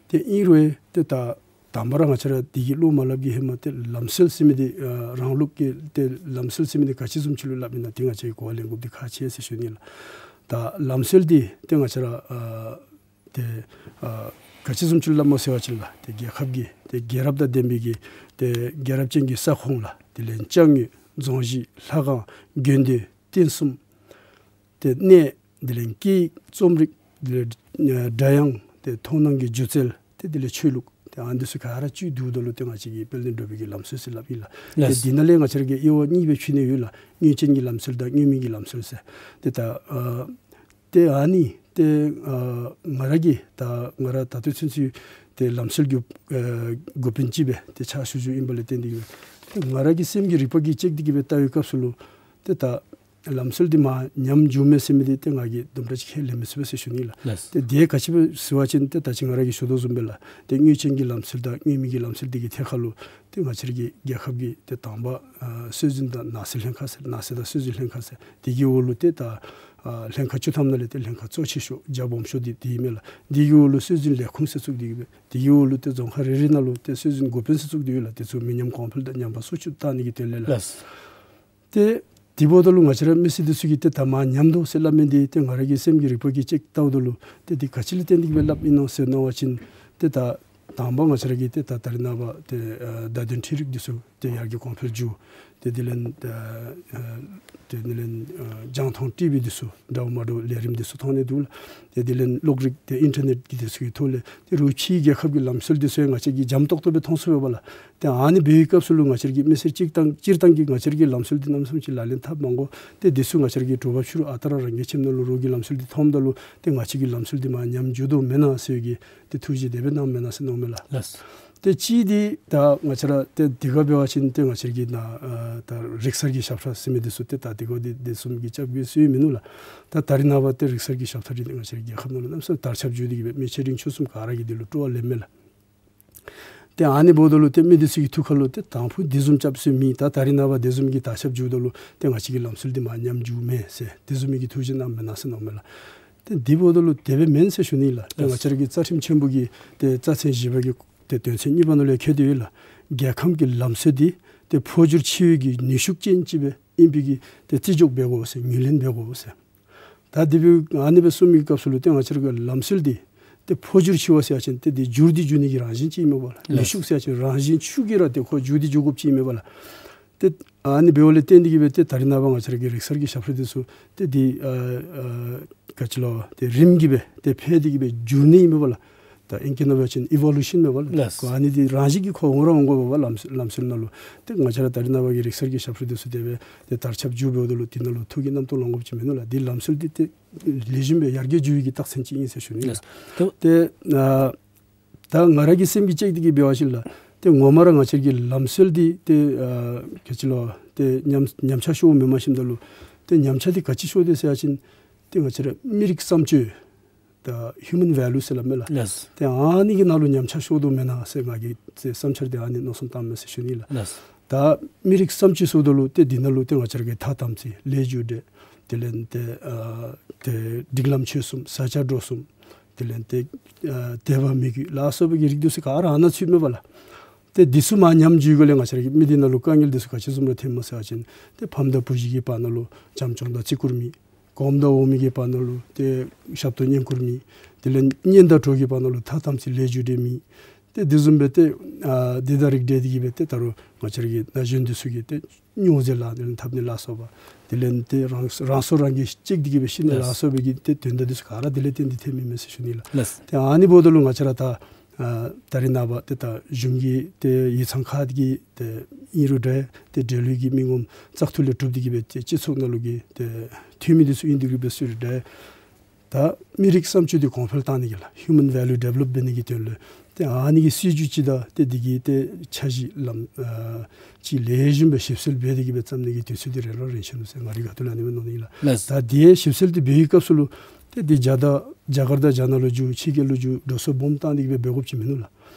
ཏེ་ཨིན་རུང་ཏེ་ད་ དང་པ་ར་ང་བཅས་ར་འདི་གི་བློ་མ་སླབ་ཀྱི་ཧེ་མ་ཏེ་ལམ་སྲོལ་ཟེར་མི་འདི་ཨ་རང་ལུགས་ཀྱི་ཏེ་ལམ་སྲོལ་ཟེར་མི་འདི་ག་ཅི་བཟུམ་ཅིག་ལུ་སླབ་ཨིན་ན་འདི་ང་བཅས་ཀྱིས་གོ་བ་ལེན་དགོཔ་འདི་ཁག་ཆེ་ཟེར་ཞུ་ནི་ལགས། ད་ལམ་སྲོལ་འདི་ཏེ་ང་བཅས་ར་ཨ་ཏེ་ཨ་ག་ཅི་བཟུམ་ཅིག་ལུ་སླབ་སྨོ་ཟེར་བ་ཅིན་ལགས་ཏེ་རྒྱལ་ཁབ་ཀྱི་ཏེ་རྒྱལ་རབས་དང་ལྡན་པའི་གི་ཏེ་རྒྱལ་རབས་ཅན་གྱི་ས་ཁོངས་ལགས། དེ་ལས་ཅ་དངོས་རྫོང་གཞི་ལྷ་ཁང་དགོན་སྡེ་རྟེན་གསུམ་ཏེ་གནས། དེ་ལས་སྐད་ཡིག་རྩོམ་རིག། དེ་ལས་ཨ་སྒྲ་དབྱངས་ཏེ་མཐོང་སྣང་གི་སྒྱུ་རྩལ། ཏེ་དེ་ལས་ཆོས་ལུགས། ཏེ་ཨ་ནི་འདི་ཚུ་ག་ར་བཅུད་བསྡུཝ་ད་ལུ་ཏེ་ང་བཅས་ཀྱི་དཔལ་ལྡན་འབྲུག་པའི་གི་ལམ་སྲོལ་ཟེར་སླབ་ཨིན་ལགས། ཏེ་ལགས། འདི་ནང་ལས་ང་བཅས་ར་གིས་དབྱེ་བ་གཉིས་སྦེ་ཕྱེ་ནི་ཡོད་ལགས། དངོས་ཅན་གྱི་ལམ་སྲོལ་དང་དངོས་མིང་གི་ལམ་སྲོལ་ཟེར། ཏེ་ད་ཨ་ཏེ་ཨ་ནི་ཏེ་ཨ་ང་ར་གིས་ད་ང་ར་ད་ལྟོ་ཚུན་ཚོད་ཏེ་ལམ་སྲོལ་འགོ་ཨ་འགོ་དཔོན་ཅིག་སྦེ་ཏེ་ཕྱག་ཞུ་ཞུཝ་ཨིན་པ་ལས་བརྟེན་ཏེ་གིས་སྦེ་ཏེ་ང་ར་གི་སེམས་ཀྱི་རིག་པ་གིས་དཔྱད་དེ་གིས་སྦེ་བལྟ་བའི་སྐབས་སུ་ལུ་ཏེ་ད་ལམ་སྲོལ་འདི་མར་ཉམས་འགྱོཝ་མས་ཟེར་མི་འདི་ཏེ་ང་གིས་དུམ་གྲ་ཅིག་ཁས་ལེན་མི་ཚུགས་པས་ཟེར་ཞུ་ནི་ལགས། ལགས། ཏེ་དེ་ག་ཅི་སྦེ་ཟེར་བ་ཅིན་ཏེ་ད་ཅི་ང་ར་གིས་ཞུ་དོ་བཟུམ་སྦེ་ལགས། ཏེ་དངོས་ཅན་གྱི་ལམ་སྲོལ་དང་དངོས་མིང་གི་ལམ་སྲོལ་འདི་གི་ཐད་ཁར་ལུ་ཏེ་ང་བཅས་ར་གི་རྒྱལ་ཁབ་ཀྱི་ཏེ་དང་པ་ཨ་སྲོལ་འཛིན་དང་ནང་གསེས་ལྷན་ཁག་ཟེར། ནང་གསེས་དང་སྲོལ་འཛིན་ལྷན་ཁག་ཟེར། དེ་གི་འོག་ལུ་ཏེ་ད་ཨ་ལྷན་ཁག་བཅུ་ཐམ་ནང་ལས་ཏེ་ལྷན་ཁག་གཙོ་ཆེ་ཤོས་རྒྱ་སྦོམ་ཤོས་འདི་འདི་ཨིན་མས་ལགས། དེ་གི་འོག་ལུ་སྲོལ་འཛིན་ལས་ཁུངས་ཟེར་བཙུགས་ཏེ་གིས་སྦེ་དེ་གི་འོག་ལུ་ཏེ་རྫོང་ཁག་རེ་རེ་ནང་ལུ་ཏེ་སྲོལ་འཛིན་འགོ་དཔོན་ཟེར་བཙུགས་ཏེ་ཡོད་ལགས། དེ་ཚུ་མི་ཉམས་གོང་འཕེལ་དང་ཉམས་པ་སོར་ཆུད་བཏང་ནི་གི་དོན་ལས་ལགས། ལགས། ཏེ་དེ་འབདཝ་ད་ལུ་ང་བཅས་ར་མི་སེར་འདི་ཚུ་གིས་ཏེ་ད་མར་ཉམས་དོ་ཟེར་སླབ་མི་འདི་ཏེ་ང་ར་གི་སེམས་ཀྱི་རིག་པ་གིས་དཔྱད་བལྟཝ་ད་ལུ་ཏེ་འདི་ག་ཅི་ལུ་བརྟེན་ཏེ་གིས་སྦེ་སླབ་ཨིན་ནོ་ཟེར་མནོ་བ་ཅིན་ཏེ་ད་དང་པ་ང་བཅས་ར་གིས་ཏེ་ད་ད་རེས་ནངས་པ་ཏེ་ཨ་བརྡ་དོན་འཕྲུལ་རིག་འདི་ཚུ་ཏེ་ཡར་རྒྱས་གོང་འཕེལ་འགྱོ། ཏེ་དེ་ལས་ཨ་ཨ་ཏེ་དེ་ལས་ཨ་རྒྱང་མཐོང་ཊི་བི་འདི་ཚུ་འདྲཝ་མ་འདྲཝ་ལས་རིམ་འདི་ཚུ་མཐོང་ནི་འདུག་ལགས། ཏེ་དེ་ལས་གློག་རིག་ཏེ་ཨིན་ཊར་ནེཊ་ཀྱི་འདི་ཚུ་གི་ཐོག་ལས་ཏེ་རོགས་ཕྱིའི་རྒྱལ་ཁབ་ཀྱི་ལམ་སྲོལ་འདི་ཚུ་ཡང་ང་བཅས་ཀྱིས་འཇམ་ཏོག་ཏོ་སྦེ་མཐོང་ཚུགས་པས་ལགས། ཏེ་ཨ་ནི་འབད་བའི་སྐབས་སུ་ལུ་ང་བཅས་ར་གི་མི་སེར་སྤྱིར་བཏང་སྤྱིར་བཏང་གི་ང་བཅས་ར་གི་ལམ་སྲོལ་འདི་གནམ་མེད་ས་མེད་ཅིག་ལག་ལེན་འཐབ་མ་དགོ། ཏེ་འདི་ཚུ་ང་བཅས་ར་གི་དྲོ་པ་ཕྱི་རུ་ཨ་རྟག་ར་རང་གིས་ཁྱིམ་ནང་ལུ་རོགས་ཀྱི་ལམ་སྲོལ་འདི་མཐོངམ་ད་ལུ་ཏེ་ང་བཅས་ཀྱི་ལམ་སྲོལ་འདི་མར་ཉམས་འགྱོ་དོ་མེན་ན་ཟེར་བའི་གི་ཏེ་ཐུགས་བཞེད་དེ་སྦེ་གནངམ་མེན་ན་ཟེར་མནོཝ་མས་ལགས། ལགས། ཏེ་གཅིག་འདི་ད་ང་བཅས་ར་ཏེ་དེ་ཁར་འབད་བ་ཅིན་ཏེ་ང་བཅས་ར་གི་ནཱ་ཨ་ད་རིག་གསར་གྱི་ཞབས་ཁྲ་ཟེར་མི་འདི་ཚུ་ཏེ་ད་དེ་ཁར་འདི་དེ་བཟུམ་གྱི་རྐྱབ་དགོ་ཟེར་མིན་ནུག་ལགས། ད་ད་རེས་ནངས་པ་ཏེ་རིག་གསར་གྱི་ཞབས་ཁྲ་འདི་ང་བཅས་ར་རྒྱལ་ཁབ་ནང་ལུ་གནམ་མེད་ས་མེད་དར་ཁྱབ་འགྱོ་སྟེ་གིས་སྦེ་མི་ཆེ་འབྲིང་ཆུང་གསུམ་ག་ར་གིས་འདི་ལུ་སྤྲོ་བ་ལེན་མས་ལགས། ཏེ་ཨ་ནི་འབདཝ་ད་ལུ་ཏེ་མི་འདི་ཚུ་གི་ཐུགས་ཁར་ལུ་ཏེ་དང་ཕུ་འདི་བཟུམ་རྐྱབ་སྲོལ་མེད། ད་ད་རེས་ནངས་པ་འདི་བཟུམ་གྱི་དར་ཁྱབ་འགྱོཝ་ད་ལུ་ཏེ་ང་བཅས་ཀྱི་ལམ་སྲོལ་འདི་མར་ཉམས་འགྱོཝ་མས་ཟེར་དེ་བཟུམ་མའི་གི་ཐུགས་བཞེད་གནངམ་མེན་ན་ཟེར་མནོཝ་མས་ལགས། ཏེ་འདི་འབདཝ་ད་ལུ་དེ་སྦེ་མེན་ཟེར་ཞུ་ནི་ལགས། ཏེ་ལགས། ང་བཅས་ར་གི་རྩ་ཁྲིམས་ཆེན་པོ་གི་ཏེ་རྩ་ཚན་བཞི་པ་གི་ཏེ་དོན་ཚན་གཉིས་པ་ནང་ལུ་ཡང་འཁོད་དེ་ཡོད་ལགས། རྒྱལ་ཁམས་ཀྱི་ལམ་སྲོལ་འདི་ཏེ་འཕོ་འགྱུར་ཆེ་བའི་གི་ནུས་ཤུགས་ཅན་ཅིག་སྦེ་ཨིན་པའི་གི་ཏེ་བརྩི་འཇོག་འབད་དགོ་ཟེར། ངོས་ལེན་འབད་དགོ་ཟེར། ད་དེ་སྦེ་ཨ་ནི་སྦེ་གསུངས་མི་གི་སྐབས་སུ་ལུ་ཏེ་ང་བཅས་ར་གི་ལམ་སྲོལ་འདི་ཏེ་འཕོ་འགྱུར་ཆེ་བ་ཟེར་བ་ཅིན་ཏེ་འདི་འགྱུར་ཏེ་འགྱོ་ནི་གི་རང་བཞིན་ཅིག་ཨིན་མས་པ་ལགས། ལགས། ནུས་ཤུགས་ཟེར་བ་ཅིན་རང་བཞིན་ཤུགས་ཀྱིས་ར་ཏེ་ཁོ་འགྱུར་ཏེ་འགྱོ་དགོཔ་ཅིག་ཨིན་མས་པ་ལགས། ཏེ་ཨ་ནི་འབདཝ་ལས་བརྟེན་ཏེ་གིས་སྦེ་ཏེ་ད་རེས་ནངས་པ་ང་བཅས་ར་གི་རིག་གསར་གྱི་ཞབས་ཁྲ་འདི་ཚུ་ཏེ་འདི་ཨ་ཨ་ག་ཅི་ལོ་ཏེ་རིམ་གྱིས་སྦེ་ཏེ་འཕེལ་ཏེ་གིས་སྦེ་འགྱུར་ནི་ཨིན་མས་པ་ལགས། ད་ཨིང་སྐད་ནང་འབད་བ་ཅིན་ཨི་ཝོ་ལུ་ཤཱན་མས་པ་ལགས། ལགས། ཁོ་ཨ་ནི་འདི་རང་བཞིན་གྱིས་ཁོ་འོང་ར་འོང་དགོ་པས་ལམ་ལམ་སྲོལ་ནང་ལུ། ཏེ་ང་བཅས་ར་ད་རེས་ནངས་པ་གི་རིག་གསར་གྱི་ཞབས་ཁྲ་འདི་ཚུ་དེ་སྦེ་ཏེ་དར་ཁྱབ་འགྱོ་འབདཝ་ད་ལུ་འདི་ནང་ལུ་ཐུགས་ཀྱིས་རྣམ་རྟོག་ལང་དགོཔ་ཅིག་མིན་ནུག་ལགས། འདི་ལམ་སྲོལ་འདི་ཏེ་ལེགས་ཤོམ་སྦེ་ཡར་རྒྱས་འགྱོ་བའི་གི་རྟགས་མཚན་ཅིག་ཨིན་ཟེར་ཞུ་ནི་ལགས། ལགས། ཏེ་ཨ་ད་ང་ར་གི་སེམས་ཀྱིས་དཔྱད་དེ་གིས་འབད་བ་ཅིན་ལགས། ཏེ་ངོ་མ་ར་ང་བཅས་ཀྱི་ལམ་སྲོལ་འདི་ཏེ་ཨ་ག་ཅི་ལོ་ཏེ་ཉམས་ཉམས་ཆག་ཤོར་མེནམ་ཞིནམ་ད་ལུ་ཏེ་ཉམས་ཆག་འདི་ག་ཅི་ཤོར་དེས་ཟེར་བ་ཅིན་ཏེ་ང་བཅས་ར་མི་རིགས་བསམ་སྤྱོད་ད་ཧིའུ་མཱན་ཝེ་ལུ་ཟེར་སླབ་མས་ལགས། ལགས། ཏེ་ཨ་ནི་གི་ནང་ལུ་ཉམས་ཆག་ཤོར་དོ་མེན་ན་ཟེར་ང་གིས་ཏེ་བསམ་འཆར་འདི་ཨ་ནི་མནོ་བསམ་བཏངམ་མས་ཟེར་ཞུ་ནི་ལགས། ལགས། ད་མི་རིགས་བསམ་སྤྱོད་ཟེརཝ་ད་ལུ་ཏེ་འདི་ནང་ལུ་ཏེ་ང་བཅས་ར་གི་ཐ་དམ་ཚིག་ལས་རྒྱུ་འབྲས་དེ་ལས་ཏེ་ཨ་ཏེ་སྒྲིག་ལམ་ཆོས་གསུམ་ས་སྐྱ་འགྲོ་གསུམ་དེ་ལས་ཏེ་ཨ་དད་པ་མོས་གུས་ལ་སོགས་པའི་གི་རིགས་འདི་ཚུ་ག་ར་ཨ་ནཱ་ཚུདཔ་མས་པ་ལགས། ཏེ་འདི་ཚུ་མར་ཉམས་འགྱོཝ་ལས་ང་བཅས་ར་གི་མི་སྡེ་ནང་ལུ་དཀའ་ངལ་འདི་ཚུ་ག་ཅི་བཟུམ་ར་ཐོནམ་མས་ཟེར་བ་ཅིན་ཏེ་ཕམ་དང་བུ་གཞི་གི་བར་ན་ལུ་བྱམས་སྐྱོང་དང་བརྩི་བཀུར་མེད། གོངམ་དང་འོག་མའི་གི་བར་ན་ལུ་ཏེ་ཞབས་ཏོག་བསྙེན་བཀུར་མེད། དེ་ལས་གཉེན་དང་གྲོགས་ཀྱི་བར་ན་ལུ་ཐ་དམ་ཚིག་ལས་རྒྱུ་འབྲས་མེད། ཏེ་འདི་བཟུམ་སྦེ་ཏེ་ཨ་འདི་དང་རིགས་འདྲ་དེ་གིས་སྦེ་ཏེ་ད་རུང་ང་བཅས་ར་གི་ན་གཞོན་འདི་ཚུ་གིས་ཏེ་སྨྱོ་རྫས་ལག་ལེན་འཐབ་ནི་ལ་སོགས་པ་དེ་ལས་ཏེ་རང་རང་སྲོག་རང་གིས་བཅད་དེ་གིས་སྦེ་ཤི་ནི་ལ་ལགས། སོགས་པའི་གི་ཏེ་དོན་དག་འདི་ཚུ་ག་ར་དེ་ལས་བརྟེན་ཏེ་ཐོནམ་ཨིན་མས་ཟེར་ཞུ་ནི་ལགས། ལགས། ཏེ་ཨ་ནི་འབདཝ་ད་ལུ་ང་བཅས་ར་ད་ཨ་ད་རེས་ནངས་པ་ཏེ་ད་གཞུང་གི་ཏེ་ཡིག་ཚང་ཁག་གི་ཏེ་ཨིན་རུང་འདྲ་ཏེ་འབྲེལ་ཡོད་ཀྱི་མི་ངོམ་བཙག་འཐུ་ལས་གྲུབ་སྟེ་གིས་སྦེ་ཏེ་སྤྱི་ཚོགས་ནང་ལུ་གི་ཏེ་འཐུས་མི་འདི་ཚུ་ཨིན་ཏེ་གིས་སྦེ་ཟེར་རུང་འདྲ་ད་མི་རིགས་བསམ་སྤྱོད་འདི་གོང་འཕེལ་བཏང་ནི་གི་ལགས་ཧིའུ་མཱན་ཝེ་ལུ་ཌི་ཝེ་ལོབ་འབད་ནི་གི་དོན་ལུ་ཏེ་ཨ་ནི་གི་སྲིད་བྱུས་ཅིག་དང་ཏེ་འདི་གི་ཏེ་འཆར་གཞི་ལམ་ཨ་ཅིག་ལེགས་ཤོམ་སྦེ་ཞིབ་འཚོལ་འབད་དེ་གིས་སྦེ་བརྩམ་ནི་གི་དུས་ཚོད་འདི་རན་ར་རན་ཆི་ནུག་ཟེར་ང་རའི་ཁ་ཐུག་ལས་ཨ་ནི་སྦེ་མནོ་ནི་ཨིན་ལགས། ལགས། ད་འདི་ཞིབ་འཚོལ་འདི་འབད་བའི་སྐབས་སུ་ལུ་ཏེ་འདི་རྒྱ་དང་རྒྱ་གར་དང་རྒྱ་ནག་ལུ་འགྱོ་ཕྱི་རྒྱལ་ལུ་འགྱོ་འགྲོ་སོང་སྦོམ་བཏང་སྟེ་གིས་སྦེ་འབད་དགོཔ་ཅིག་མིན་ནུག་ལགས།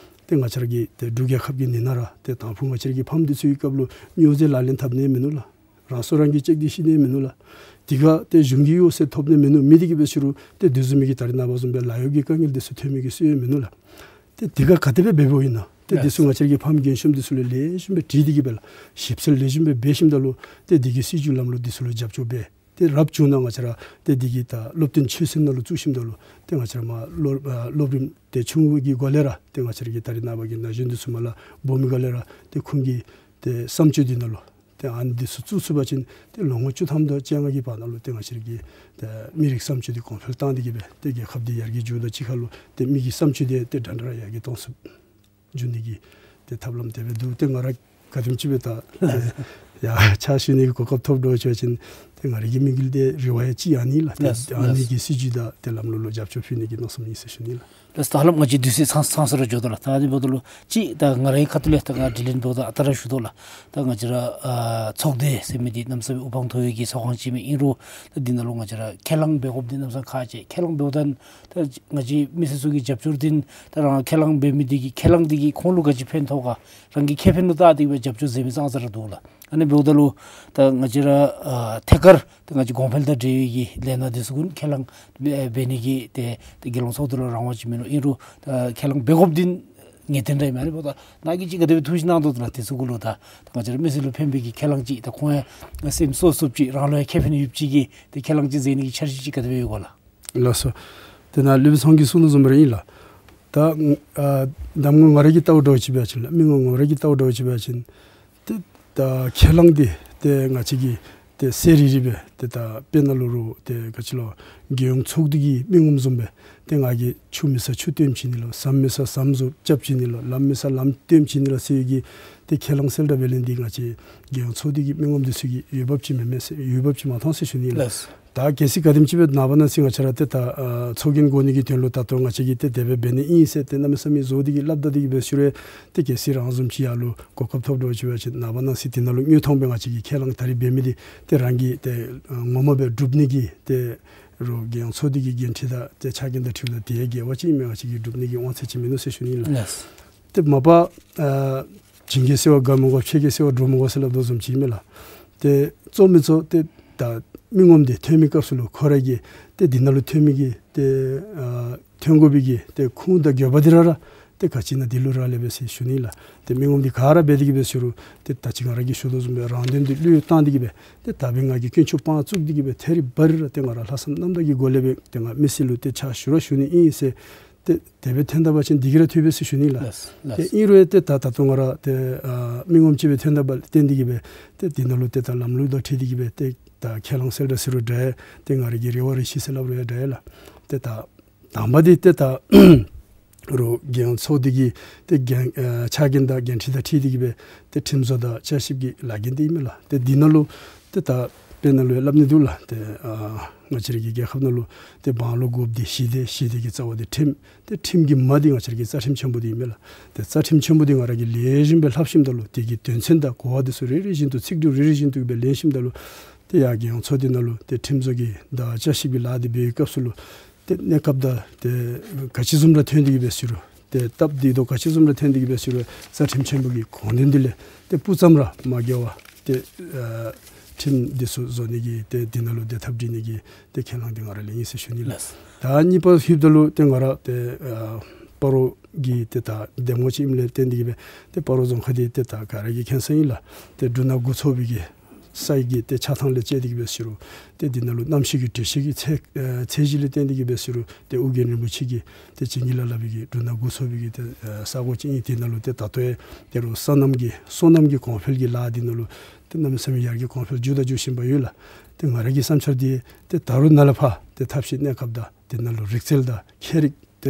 ཏེ་ང་བཅས་ར་གི་ཏེ་འབྲུག་རྒྱལ་ཁབ་ཀྱི་ནང་ན་ར་ཏེ་དང་ཕུ་ང་བཅས་ར་གི་ཕམ་འདི་ཚུ་གི་སྐབས་ལུ་སྨྱོ་རྫས་ལག་ལེན་འཐབ་ནི་མིན་ནུག་ལགས། རང་སྲོག་རང་གིས་བཅད་དེ་ཤི་ནི་མིན་ནུག་ལགས། དེ་ཁར་ཏེ་གཞུང་གི་ཡོ་བྱད་ཐོབ་ནི་མིན་ནུག། མེད་དེ་གིས་སྦེ་ཤི་རུང་ཏེ་དེ་བཟུམ་མའི་གི་ད་རེས་ནངས་པ་བཟུམ་སྦེ་ལཱ་གཡོག་གི་དཀའ་ངལ་འདི་ཚུ་ཐོན་མི་གི་སྲོལ་ཡང་མིན་ནུག་ལགས། ཏེ་དེ་ཁར་ག་དེ་སྦེ་འབདཝ་ཨིན་ན། ཏེ་ལགས། དེ་ཚུ་ང་བཅས་ར་གི་ཕམ་རྒན་གཞོནམ་དེ་ཚུ་ལུ་ལེགས་ཤོམ་སྦེ་དྲིས་ཏེ་གི་སྦེ་ལགས། ཞིབ་འཚོལ་ལེགས་ཤོམ་སྦེ་འབད་ཞིནམ་ད་ལུ་ཏེ་དེ་གི་སྲིད་བྱུས་ལམ་ལུགས་དེ་ཚུ་ལུ་རྒྱབ་སྐྱོར་འབད། ཏེ་རབ་བྱུང་ན་ང་བཅས་ར་ཏེ་དེ་གི་ད་སློབ་སྟོན་ཆོས་སེམས་ནང་ལུ་བཙུགས་ཞིནམ་ད་ལུ་ཏེ་ང་བཅས་ར་མར་སློབ་ཨ་སློབ་རིམ་ཏེ་ཆུང་ཀུ་གི་སྒོ་ལས་ར་ཏེ་ང་བཅས་ར་གི་ད་རེས་ནངས་པ་གི་ན་གཞོན་དེ་ཚུ་མར་ལས་འབོ་མི་སྒང་ལས་ར་ཏེ་ཁོང་གི་ཏེ་བསམ་སྤྱོད་དེ་ནང་ལུ་ཏེ་ཨ་ནི་དེ་ཚུ་བཙུགས་ཚུགས་པ་ཅིན་ཏེ་ལོ་ངོ་བཅུ་ཐམ་དང་བཅོ་ལྔ་གི་བར་ན་ལུ་ཏེ་ང་བཅས་ར་གི་ཏེ་མི་རིགས་བསམ་སྤྱོད་དེ་གོང་འཕེལ་བཏང་སྟེ་གི་སྦེ་ཏེ་རྒྱལ་ཁབ་དེ་ཡར་རྒྱས་འགྱོཝ་དང་གཅིག་ཁར་ལུ་ཏེ་མི་གི་བསམ་སྤྱོད་དེ་ཏེ་འདྲན་འདྲ་ར་ཡར་རྒྱས་གཏང་ཚུགསཔ་འགྱོ་ནི་གི་ཏེ་ཐབས་ལམ་དེ་སྦེ་འདུག། ཏེ་ང་ར་ག་དེམ་ཅིག་སྦེ་ད་ཡར་ཕྱག་ཞུ་ནི་གི་གོ་སྐབས་ཐོབ་འགྱོ་བ་ཅིན་ཏེ་ང་ར་གི་དམིགས་ཡུལ་དེ་རེ་བ་ཡང་ཅིག་ཨ་ནི་ལགས། ཏེ་ལགས། ཨ་ནི་གི་སྲིད་བྱུས་དང་ཏེ་ལམ་ལུགས་ལུ་རྒྱབ་སྐྱོར་ཕུལ་ནི་གི་མནོ་བསམ་ཨིན་ཟེར་ཞུ་ནི་ལགས། ལགས་སོ། ད་ཧ་ལམ་ང་བཅས་དུས་ཚོད་ཚང་ཚང་སོང་ར་འགྱོ་དོ་ལགས། ད་དེ་འབདཝ་ད་ལུ་ཅིག་ད་ང་རའི་ཁ་ཐུག་ལས་ད་ང་དྲི་ལན་འབདཝ་ད་ཨ་རྟག་ར་ཞུ་དོ་ལགས། ད་ང་བཅས་ར་ཨ་ཚོགས་སྡེ་ཟེར་མི་འདི་གནམ་མེད་ས་མེད་དབུ་འཕང་མཐོ་བའི་གི་ཚོགས་ཁང་ཅིག་ཨིན་རུང་ད་འདི་ནང་ལུ་ང་བཅས་ར་ཁས་བླངས་འབད་དགོཔ་འདི་གནམ་མེད་ས་མེད་ཁག་ཆེ། ཁས་བླངས་འབདཝ་ད་ད་ང་བཅས་མི་སེར་ཚུ་གི་རྒྱབ་སྐྱོར་འདི་ད་རང་ཁས་བླངས་འབད་མི་འདི་གི་ཁས་བླངས་འདི་གིས་ཁོང་ལུ་ག་ཅི་ཕན་ཐོགས་ག། རང་གི་ཁེ་ཕན་ལུ་བལྟ་སྟེ་གི་སྦེ་རྒྱབ་སྐྱོར་མཛད་མི་ཙང་ཙ་ར་འདུག་ལགས། ཨ་ནི་འབདཝ་ད་ལུ་ད་ང་བཅས་ར་ཨ་ཐད་ཀར་ད་ང་བཅས་གོང་འཕེལ་དང་འབྲེལ་བའི་གི་ལས་སྣ་འདི་ཚུ་གུ་ཁས་བླངས་འབད་འབད་ནི་གི་ཏེ་ཏེ་རྒྱལ་ཡོངས་ཚོགས་སྡེ་ལུ་རང་དབང་ཅིག་མིན་ནུག། ཨིན་རུང་ད་ཁས་བླངས་འབད་དགོཔ་འདི་ངེས་གཏན་ར་ཨིན་མས། ཨ་ནི་འབདཝ་ད་ནཱ་གིས་ཅིག་ག་དེ་སྦེ་ཐུགས་བཞེད་གནང་དོ་ལགས། དེ་ཚུ་གུ་ལུ་ད་ད་ང་བཅས་ར་མི་སེར་ལུ་ཕན་པའི་གི་ཁས་བླངས་ཅིག་ད་ཁོང་ཡང་སེམས་གསོ་ཚུགསཔ་ཅིག་རང་ལུ་ཡང་ཁེ་ཕན་ཡོདཔ་ཅིག་གི་ཏེ་ཁས་བླངས་ཅིག་མཛད་ནི་གི་འཆར་གཞི་ཅིག་ག་དེ་སྦེ་ཡོད་ག་ལགས། ལགས་སོ། དེ་ནཱ་སློབ་དཔོན་ཚང་གིས་གསུངས་དོ་བཟུམ་ར་ཨིན་ལགས། ད་ཨ་གདམ་ངོ་ང་ར་གིས་བལྟཝ་འདྲཝ་ཅིག་འབད་བ་ཅིན་ལགས། མི་ངོམ་ང་ར་གིས་བལྟཝ་འདྲཝ་ཅིག་འབད་བ་ཅིན་ཏེ་ད་ཁས་བླངས་འདི་ཏེ་ང་བཅས་ཀྱིས་ཏེ་གསལ་རི་རི་སྦེ་ཏེ་ད་དཔེར་ན་ལུ་རུང་ཏེ་ག་ཅི་ལོ་རྒྱལ་ཡོངས་ཚོགས་སྡེ་གི་མི་ངོམ་བཟུམ་སྦེ་ཏེ་ང་གིས་ཆུ་མེད་སར་ཆུ་སྟོནམ་བྱིན་ནི་ལོ། ཟམ་མེད་སར་ཟམ་བཟོ་རྐྱབ་བྱིན་ནི་ལོ། ལམ་མེད་སར་ལམ་སྟོནམ་བྱིན་ནི་ལོ་ཟེར་གྱི་ཏེ་ཁས་བླངས་གསལ་བསྒྲགས་འབད་ལེན་འདི་ང་བཅས་རྒྱལ་ཡོངས་ཚོགས་སྡེ་གི་མི་ངོམ་འདི་ཚུ་གིས་འོས་འབབ་ཅིག་མེན་མས་ཟེར་འོས་འབབ་ཅིག་མ་མཐོང་ཟེར་ཞུ་ནི་ལགས། ལགས། ད་གལ་སྲིད་ག་དེམ་ཅིག་སྦེ་ནངས་པ་གནངས་ཚེ་ང་བཅས་ར་ཏེ་ད་ཨ་ཚོགས་རྒྱན་དགོ་ནི་གི་དོན་ལུ་ད་ལྟོ་ང་བཅས་ཀྱིས་ཏེ་དེ་སྦེ་འབད་ནི་ཨིན་ཟེར་ཏེ་གནམ་མེད་ས་མེད་བཟོ་སྟེ་གི་སླབ་ད་དེ་གི་སྦེ་ཞུ་རུང་ཏེ་གལ་སྲིད་རང་བཟུམ་ཅིག་ཡར་ལུ་གོ་སྐབས་ཐོབ་འདྲཝ་ཅིག་འབད་བ་ཅིན་ནངས་པ་གནངས་ཚེ་དེ་ནང་ལུ་དངོས་མཐོང་སྦེ་ང་བཅས་ཀྱིས་ཁས་བླངས་ད་རིས་འབད་མི་འདི་ཏེ་རང་གིས་ཏེ་ཨ་ངོ་མ་སྦེ་སྒྲུབ་ནི་གི་ཏེ་རུང་རྒྱལ་ཡོངས་ཚོགས་སྡེ་གི་འགན་འཁྲི་དང་ཏེ་ཕྱག་འགན་དང་འཁྲིལཝ་ད་དེ་ཡང་དགེ་བ་ཅིག་ཨིན་མས། ང་བཅས་ཀྱིས་སྒྲུབ་ནི་གི་དབང་ཚད་ཅིག་མིན་ནུག་ཟེར་ཞུ་ནི་ལགས། ལགས། ཏེ་མ་པ་ཨ་བྱིན་གྱིས་བརྩེ་བ་དགའ་མི་དགའ་ཆེ་གེ་བརྩེ་བ་འགྲོ་མི་དགའ་ཟེར་སླབ་དོ་བཟུམ་ཅིག་ཨིན་མས་ལགས། ཏེ་གཙོ་མི་གཙོ་ཏེ་ད་མི་ངོམ་འདི་ཐོན་མི་སྐབས་སུ་ལུ་ཁོ་ར་གིས་ཏེ་འདི་ནང་ལུ་ཐོན་མི་གི་ཏེ་ཨ་ཐོན་དགོ་པའི་གི་ཏེ་ཁུངས་དང་དགོས་པ་འདི་ར་ར་ཏེ་ག་ཅི་ཨིན་ན་འདི་ལུ་རག་ལས་པས་ཟེར་ཞུ་ནི་ལགས། ཏེ་མི་ངོམ་འདི་ག་ར་འབད་དེ་གི་སྦེ་ཞུ་རུང་ཏེ་ད་ཅི་ང་ར་གིས་ཞུ་དོ་བཟུམ་སྦེ་རང་དོན་འདི་བློས་བཏང་སྟེ་གི་སྦེ་ཏེ་ད་འབདན་ང་གིས་དཀོན་མཆོག་དཔང་བཙུགས་ཏེ་གི་སྦེ་ཐད་རི་བ་རི་ར་ཏེ་ང་ར་ལྷག་བསམ་རྣམ་དག་གི་སྒོ་ལས་སྦེ་ཏེ་ང་མི་སེར་ལུ་ཏེ་ཕྱག་ཞུ་ར་ཞུ་ནི་ཨིན་ཟེར་ཏེ་དེ་སྦེ་ཐོན་ད་པ་ཅིན་འདི་གིས་ར་འཐུས་པས་ཟེར་ཞུ་ནི་ལགས། ལགས། ལགས། ཏེ་ཨིན་རུང་ཡང་ཏེ་ད་ད་ལྟོ་ང་ར་ཏེ་ཨ་མི་ངོམ་ཅིག་སྦེ་ཐོན་ད་པ་ལས་བརྟེན་ཏེ་གི་སྦེ་ཏེ་འདི་ནང་ལུ་ཏེ་ད་ལམ་ལུགས་དང་འཁྲིལ་ཏེ་གི་སྦེ་ཏེ་ད་ཁས་བླངས་གསལ་བསྒྲགས་ཟེར་རུང་འདྲ་ཡ་ཏེ་ང་ར་གི་རེ་བ་རེ་ཆེ་ཟེར་སླབ་རུང་ཡང་འདྲ་ཡ་ལགས། ཏེ་ད་དང་པ་འདི་ཏེ་ད་རུང་རྒྱལ་ཡོངས་ཚོགས་སྡེ་གི་ཏེ་འགན་ཨ་ཕྱག་འགན་དང་འགན་འཁྲི་དང་འཁྲིལ་ཏེ་གི་སྦེ་ཏེ་ཁྲིམས་བཟོ་དང་བསྐྱར་ཞིབ་ཀྱི་ལཱ་འགན་འདི་ཨིན་མས་ལགས། ཏེ་འདི་ནང་ལུ་ཏེ་ད་དཔེར་ན་ལུ་ཡང་སླབ་ནི་འདུག་ལགས། ཏེ་ཨ་ང་བཅས་ར་གི་རྒྱལ་ཁབ་ནང་ལུ་ཏེ་འབངས་ལུ་དགོཔ་འདི་ཞི་བདེ། ཞི་བདེ་གི་རྩ་བ་འདི་ཁྲིམས། ཏེ་ཁྲིམས་ཀྱི་མ་འདི་ང་བཅས་ར་གི་རྩ་ཁྲིམས་ཆེན་པོ་འདི་ཨིན་མས་ལགས། ཏེ་རྩ་ཁྲིམས་ཆེན་པོ་འདི་ང་ར་གིས་ལེགས་ཤོམ་སྦེ་ལྷབ་ཞིནམ་ད་ལུ་དེ་གི་དོན་ཚན་དང་གོ་བ་འདི་ཚུ་རེ་རེ་བཞིན་དུ་ཚིག་འབྲུ་རེ་རེ་བཞིན་དུ་སྦེ་ལེན་ཞིནམ་ད་ལུ་ཏེ་ཡར་རྒྱལ་ཡོངས་ཚོགས་སྡེ་ནང་ལུ་ཏེ་ཁྲིམས་བཟོ་གི་དང་བསྐྱར་ཞིབ་ཀྱི་ལཱ་འདི་འབད་བའི་སྐབས་སུ་ལུ་ཏེ་གནས་སྐབས་དང་ཏེ་ག་ཅི་བཟུམ་ར་ཐོན་ཏེ་གི་སྦེ་ཞུ་རུང་ཏེ་སྟབས་བདེ་ཏོག་ག་ཅི་བཟུམ་ར་ཐོན་ཏེ་གི་སྦེ་ཞུ་རུང་རྩ་ཁྲིམས་ཆེན་པོ་གི་དགོངས་དོན་འདི་ལས་ཏེ་སྤུ་ཙམ་ར་མ་འགལ་བར་ཏེ་ཨ་ཁྲིམས་འདི་ཚུ་བཟོ་ནི་གི་ཏེ་འདི་ནང་ལུ་ཏེ་ཐབས་སྒྲིག་ནི་གི་ཏེ་ཁས་བླངས་འདི་ང་ར་ལེན་ཡི་ཟེར་ཞུ་ནི་ལགས། ལགས། ད་གཉིས་པ་ལྷོདཔ་ད་ལུ་ཏེ་ང་ར་ཏེ་ཨ་སྤ་རོ་གི་ཏེ་ད་འདེམས་ངོ་ཅིག་ཨིནམ་ལས་བརྟེན་ཏེ་གི་སྦེ་ཏེ་སྤ་རོ་རྫོང་ཁག་འདི་ཏེ་ད་ག་ར་གིས་མཁྱེན་གསལ་ཨིན་ལགས། ཏེ་འབྲུ་སྣ་དགུ་ཚོགས་པའི་གི་ས་ཡི་གི་ཏེ་ཆགས་ཐངས་ལས་བཅད་དེ་གི་སྦེ་ཞུ་རུང་ཏེ་འདི་ནང་ལུ་གནམ་གཤིས་ཀྱི་དྲོད་ཤུགས་ཀྱི་ཚད་ཨེ་ཚད་གཞི་ལས་བརྟེན་ཏེ་གི་སྦེ་ཞུ་རུང་ཏེ་ཨོ་རྒྱན་རིན་པོ་ཆེ་གིས་ཏེ་བྱིན་གྱིས་བརླབས་པའི་གི་འབྲུ་སྣ་དགུ་ཚོགས་པའི་གི་ཏེ་ཨེ་ས་གོ་ཅིག་ཨིན། དེ་ནང་ལུ་ཏེ་ད་ལྟོ་ཡང་ཏེ་རུང་སོ་ནམ་གྱི་སོ་ནམ་གྱི་གོང་འཕེལ་གྱི་ལཱ་འདི་ནང་ལུ་ཏེ་གནམ་མེད་ས་མེད་ཡར་རྒྱས་གོང་འཕེལ་འགྱོ་དང་འགྱོ་བཞིན་པ་ཡོད་ལགས། ཏེ་ང་ར་གི་བསམ་འཆར་འདི་ཏེ་ད་རུང་ནཱ་ལས་ཕར་ཏེ་ཐབས་ཤེས་གནས་སྐབས་དང་དེ་ནང་ལུ་རིག་རྩལ་དང་ཁྱད་རིག་ཏེ་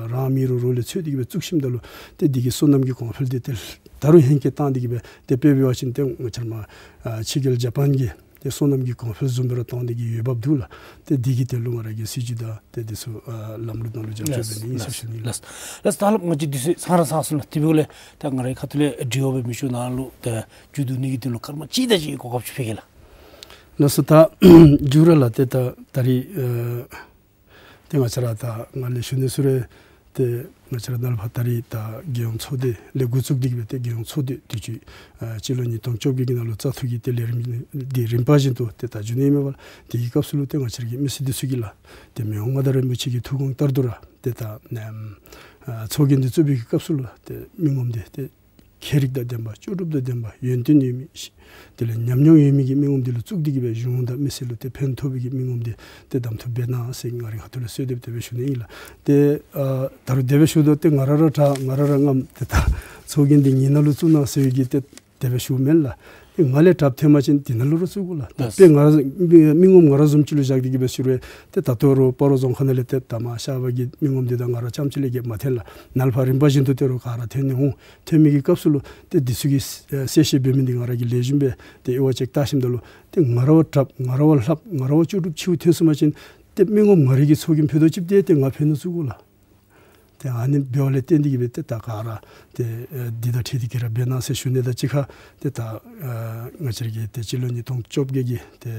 རང་མི་རུ་རུ་ལས་འཚོལ་ཏེ་གི་སྦེ་བཙུགས་ཞིནམ་ད་ལུ་ཏེ་འདི་གི་སོ་ནམ་གྱི་གོང་འཕེལ་འདི་ཏེ་ད་རུང་ཧེང་སྐལ་བཏང་སྟེ་གི་སྦེ་ཏེ་དཔེ་འབད་བ་ཅིན་ཏེ་ང་བཅས་ར་མར་ཨ་ཕྱི་རྒྱལ་ཇ་པཱན་གྱི་ཏེ་སོ་ནམ་གྱི་གོང་འཕེལ་བཟུམ་སྦེ་ར་གཏང་ནི་གི་འོས་འབབ་འདུག་ལགས། ཏེ་འདི་གི་དོན་ལུ་ང་ར་གི་སྲིད་བྱུས་དང་ཏེ་འདི་ཚུ་ཨ་ལམ་ལུགས་ནང་ལུ་རྒྱབ་སྐྱོར་འབད་ནི་ཨིན་ཟེར་ཞུ་ནི་ལགས། ལགས། ལགས། ད་ཧ་ལམ་ང་བཅས་དུས་ཚོད་ཚང་ར་ཚང་སོང་ལགས། དེ་འབདཝ་ལས་ད་ང་རའི་ཁ་ཐུག་ལས་དྲི་བ་འབད་མི་ཞུ། ནཱ་ལུ་ད་མཇུག་བསྡུ་ནི་གི་དོན་ལུ་སྐར་མ་གཅིག་དང་གཅིག་གི་གོ་སྐབས་ཅིག་ཕུལ་གེ་ལགས། ལགས་སོ། ད་མཇུག་ར་ལགས་ཏེ་ད་ད་རིས་ཨ་ཏེ་ང་བཅས་ར་ད་ང་ལས་ཞུ་ནི་ཟེར་རུང་ཏེ་ང་བཅས་ར་ནཱ་ལས་ཕར་ད་རིས་ད་རྒྱལ་ཡོངས་ཚོགས་སྡེ་ལས་འགོ་བཙུགས་ཏེ་གི་སྦེ་ཏེ་རྒྱལ་ཡོངས་ཚོགས་སྡེ་དུས་ཅི་ཨ་སྤྱི་ལོ་ཉིས་སྟོང་བཅོ་བརྒྱད་ཀྱི་ནང་ལུ་བཙག་འཐུ་གི་ཏེ་ལས་རིམ་འདི་རིམ་པ་བཞིན་དུ་ཏེ་ད་འགྱོ་ནི་ཨིན་མས་པ་ལགས། དེ་གི་སྐབས་སུ་ལུ་ཏེ་ང་བཅས་ར་གི་མི་སེར་འདི་ཚུ་གིས་ལགས་ཏེ་མི་དབང་མངའ་བདག་རིན་པོ་ཆེ་གི་ཐུགས་དགོངས་ལྟར་དུ་ར་ཏེ་ད་ཨ་ ཨ་ཚོགས་རྒྱན་འདི་བཙུགས་པའི་གི་སྐབས་སུ་ལུ་ཏེ་མི་ངོམ་འདི་ཏེ་ཁྱད་རིག་དང་ལྡན་པ་ལྕོགས་གྲུབ་དང་ལྡན་པ་ཡོན་ཏན་ཡོད་མི་ཤེས་དེ་ལས་ཉམས་མྱོང་ཡོད་མི་གི་མི་ངོམ་འདི་ལུ་བཙུགས་ཏེ་གི་སྦེ་གཞུང་དང་མི་སེར་ལུ་ཏེ་ཕན་ཐོགས་པའི་གི་མི་ངོམ་འདི་ཏེ་གདམ་འཐུ་འབད་གནང་ཟེར་ང་རའི་ཁ་ཐུག་ལས་གསོལ་འདེབས་དེ་སྦེ་ཞུ་ནི་ཨིན་ལགས། ཏེ་ཨ་ད་རུང་དེ་སྦེ་ཞུ་དོ་ཏེ་ང་ར་ར་དྲག་ང་ར་ར་རྔམ་ཏེ་ད་ཚོགས་རྒྱན་འདི་ངེའི་ནང་ལུ་བཙུགས་གནང་ཟེར་བའི་གི་ཏེ་དེ་སྦེ་ཞུཝ་མེན་ལགས། ཏེ་ང་ལས་དྲགཔ་ཐོན་པ་ཅིན་དེ་ནང་ལུ་ར་བཙུགས་དགོ་ལགས། ད་ལགས། དཔེ་ང་ར་མི་ངོམ་ང་ར་བཟུམ་ཅིག་ལུ་བཞག་སྟེ་གི་སྦེ་ཞུ་རུང་ཏེ་ད་ལྟོ་རུང་སྤ་རོ་རྫོང་ཁག་ནང་ལས་ཏེ་ད་མར་ཤར་པ་གི་མི་ངོམ་འདི་དང་ང་ར་རྐྱངམ་ཅིག་ལས་བརྒལ་མ་ཐོན་ལགས། ནཱ་ལས་ཕར་རིམ་པ་བཞིན་དུ་ཏེ་རུང་ག་ར་ཐོན་ནི་འོང་། ཐོན་མི་གི་སྐབས་སུ་ལུ་ཏེ་འདི་ཚུ་གི་ཨེ་གསལ་བཤད་འབད་མི་འདི་ང་ར་གིས་ལེགས་ཤོམ་སྦེ་ཏེ་དབྱེ་བ་ཅིག་བལྟ་ཞིནམ་ད་ལུ་ཏེ་ང་ར་བ་དྲགཔ་ང་ར་བ་ལྷགཔ་ང་ར་བ་ལྕོགས་གྲུབ་ཆེཝ་ཐོན་སོང་པ་ཅིན་ཏེ་མི་ངོམ་ང་རའི་གི་ཚོགས་རྒྱན་ཕུད་རྡོག་ཅིག་འདི་ཏེ་ང་ཕན་ནུ་བཙུགས་དགོ་ལགས། ཏེ་ཨ་ནི་འབདཝ་ལས་བརྟེན་ཏེ་གི་སྦེ་ཏེ་ད་ག་ར་ཏེ་ཨེ་འདི་དང་འཁྲིལ་ཏེ་གི་ར་འབད་གནང་ཟེར་ཞུ་ནི་དང་གཅིག་ཁར་ཏེ་ད་ཨ་ང་བཅས་ར་གི་ཏེ་སྤྱི་ལོ་ཉིས་སྟོང་བཅོ་བརྒྱད་ཀྱི་ཏེ་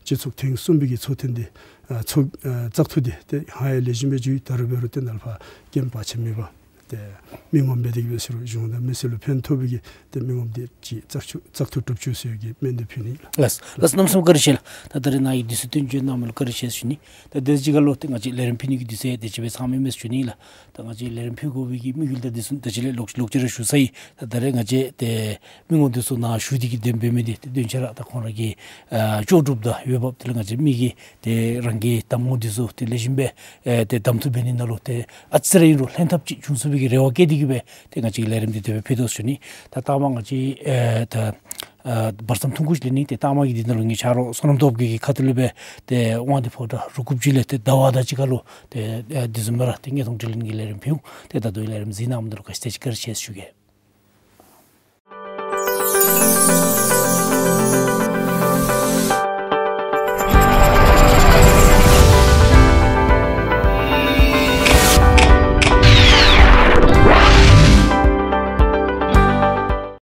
སྤྱི་ཚོགས་ཐེངས་གསུམ་པའི་གི་ཚོགས་ཐེངས་འདི་ཨ་ཚོགས་ཨ་བཙག་འཐུ་འདི་ཏེ་ཧ་ཡང་ལེགས་ཤོམ་སྦེ་མཇུག་ད་རུང་འབད་རུང་ཏེ་ནཱ་ལས་ཕར་རྐྱེན་བར་ཆད་མེད་པར་ཏེ་མི་ངོམ་འབད་དེ་གི་སྦེ་ཟེར་རུང་གཞུང་དང་མི་སེར་ལུ་ཕན་ཐོགས་པའི་གི་ཏེ་མི་ངོམ་འདི་ཅིག་བཙག་འཐུ་བཙག་འཐུ་གྲུབ་བཅུག་ཟེར་བའི་གི་སྨོན་འདེབས་ཕུལ་ནི་ཨིན་ལགས། ལགས་ལགས། གནམ་མེད་ས་མེད་བཀའ་དྲིན་ཆེ་ལགས། ད་ད་རེས་ནཱ་གིས་འདི་ཚུ་སྟོན་བརྗོད་གནང་མི་ལུ་བཀའ་དྲིན་ཆེ་ཟེར་ཞུ་ནི། ད་དེ་གཅིག་ཁར་ལུ་ཏེ་ང་བཅས་ལས་རིམ་ཕུལ་ནི་གི་དུས་ཚོད་དེ་ཅིག་སྦེ་ཚང་མེད་མས་ཟེར་ཞུ་ནི་ལགས། ད་ང་བཅས་ལས་རིམ་ཕུལ་དགོ་པའི་གི་དམིགས་ཡུལ་དང་དེ་ཚུ་ད་ཅི་ལས་ལོག་ལོག་ཅི་ར་ཞུ་ཚར་ཡི། ད་ད་རེས་ང་བཅས་ཏེ་མི་ངོམ་འདི་ཚུ་ནཱ་ཞུ་སྟེ་གི་དེ་སྦེ་འབད་མི་འདི་ཏེ་དོན་ཆེ་ར་ད་ཁོང་ར་གི་ཨ་ལྕོགས་གྲུབ་དང་འོས་འབབ་དེ་ལས་ང་བཅས་མི་གི་ཏེ་རང་གི་གདམ་ངོ་འདི་ཚུ་ཏེ་ལེགས་ཤོམ་སྦེ་ཨེ་ཏེ་གདམ་འཐུ་འབད་ནི་ནང་ལུ་ཏེ་ཨ་ཙི་རེ་ཨིན་རུང་ལྷན་ཐབས་ཅིག་བྱུང་ཚུགས་པའི་གི་རེ་བ་བསྐྱེད་དེ་གི་སྦེ་ཏེ་ང་བཅས་ཀྱིས་ལས་རིམ་འདི་དེ་སྦེ་ཕུལ་དོ་ཟེར་ཞུ་ནི། ད་ལྟ་མ་ང་བཅས་ཨེ་ད་ཨ་བར་མཚམས་ཐུང་ཀུ་ཅིག་ལེན་ནི། ཏེ་ལྟ་མ་གི་འདི་ནང་ལུ་ངེའི་ཆ་རོགས་བསོད་ནམས་སྟོབས་རྒྱས་ཀྱི་ཁ་ཐུག་ལས་སྦེ་ཏེ་དབང་འདུས་ཕོ་བྲང་རུ་ཁུག་ཅིག་ལས་ཏེ་ཟླ་བ་དང་གཅིག་ཁར་ལུ་ཏེ་ཨེ་འདི་བཟུམ་སྦེ་ར་ཏེ་དངོས་མཐོང་དྲི་ལན་གྱི་ལས་རིམ་ཕུལ་འོང་། ཏེ་ད་ལྟོ་ལས་རིམ་གཟིགས་གནང་མི་འདི་ལུ་ག་ཅི་དེ་ཅིག་བཀའ་དྲིན་ཆེ་ཟེར་ཞུ་གེ།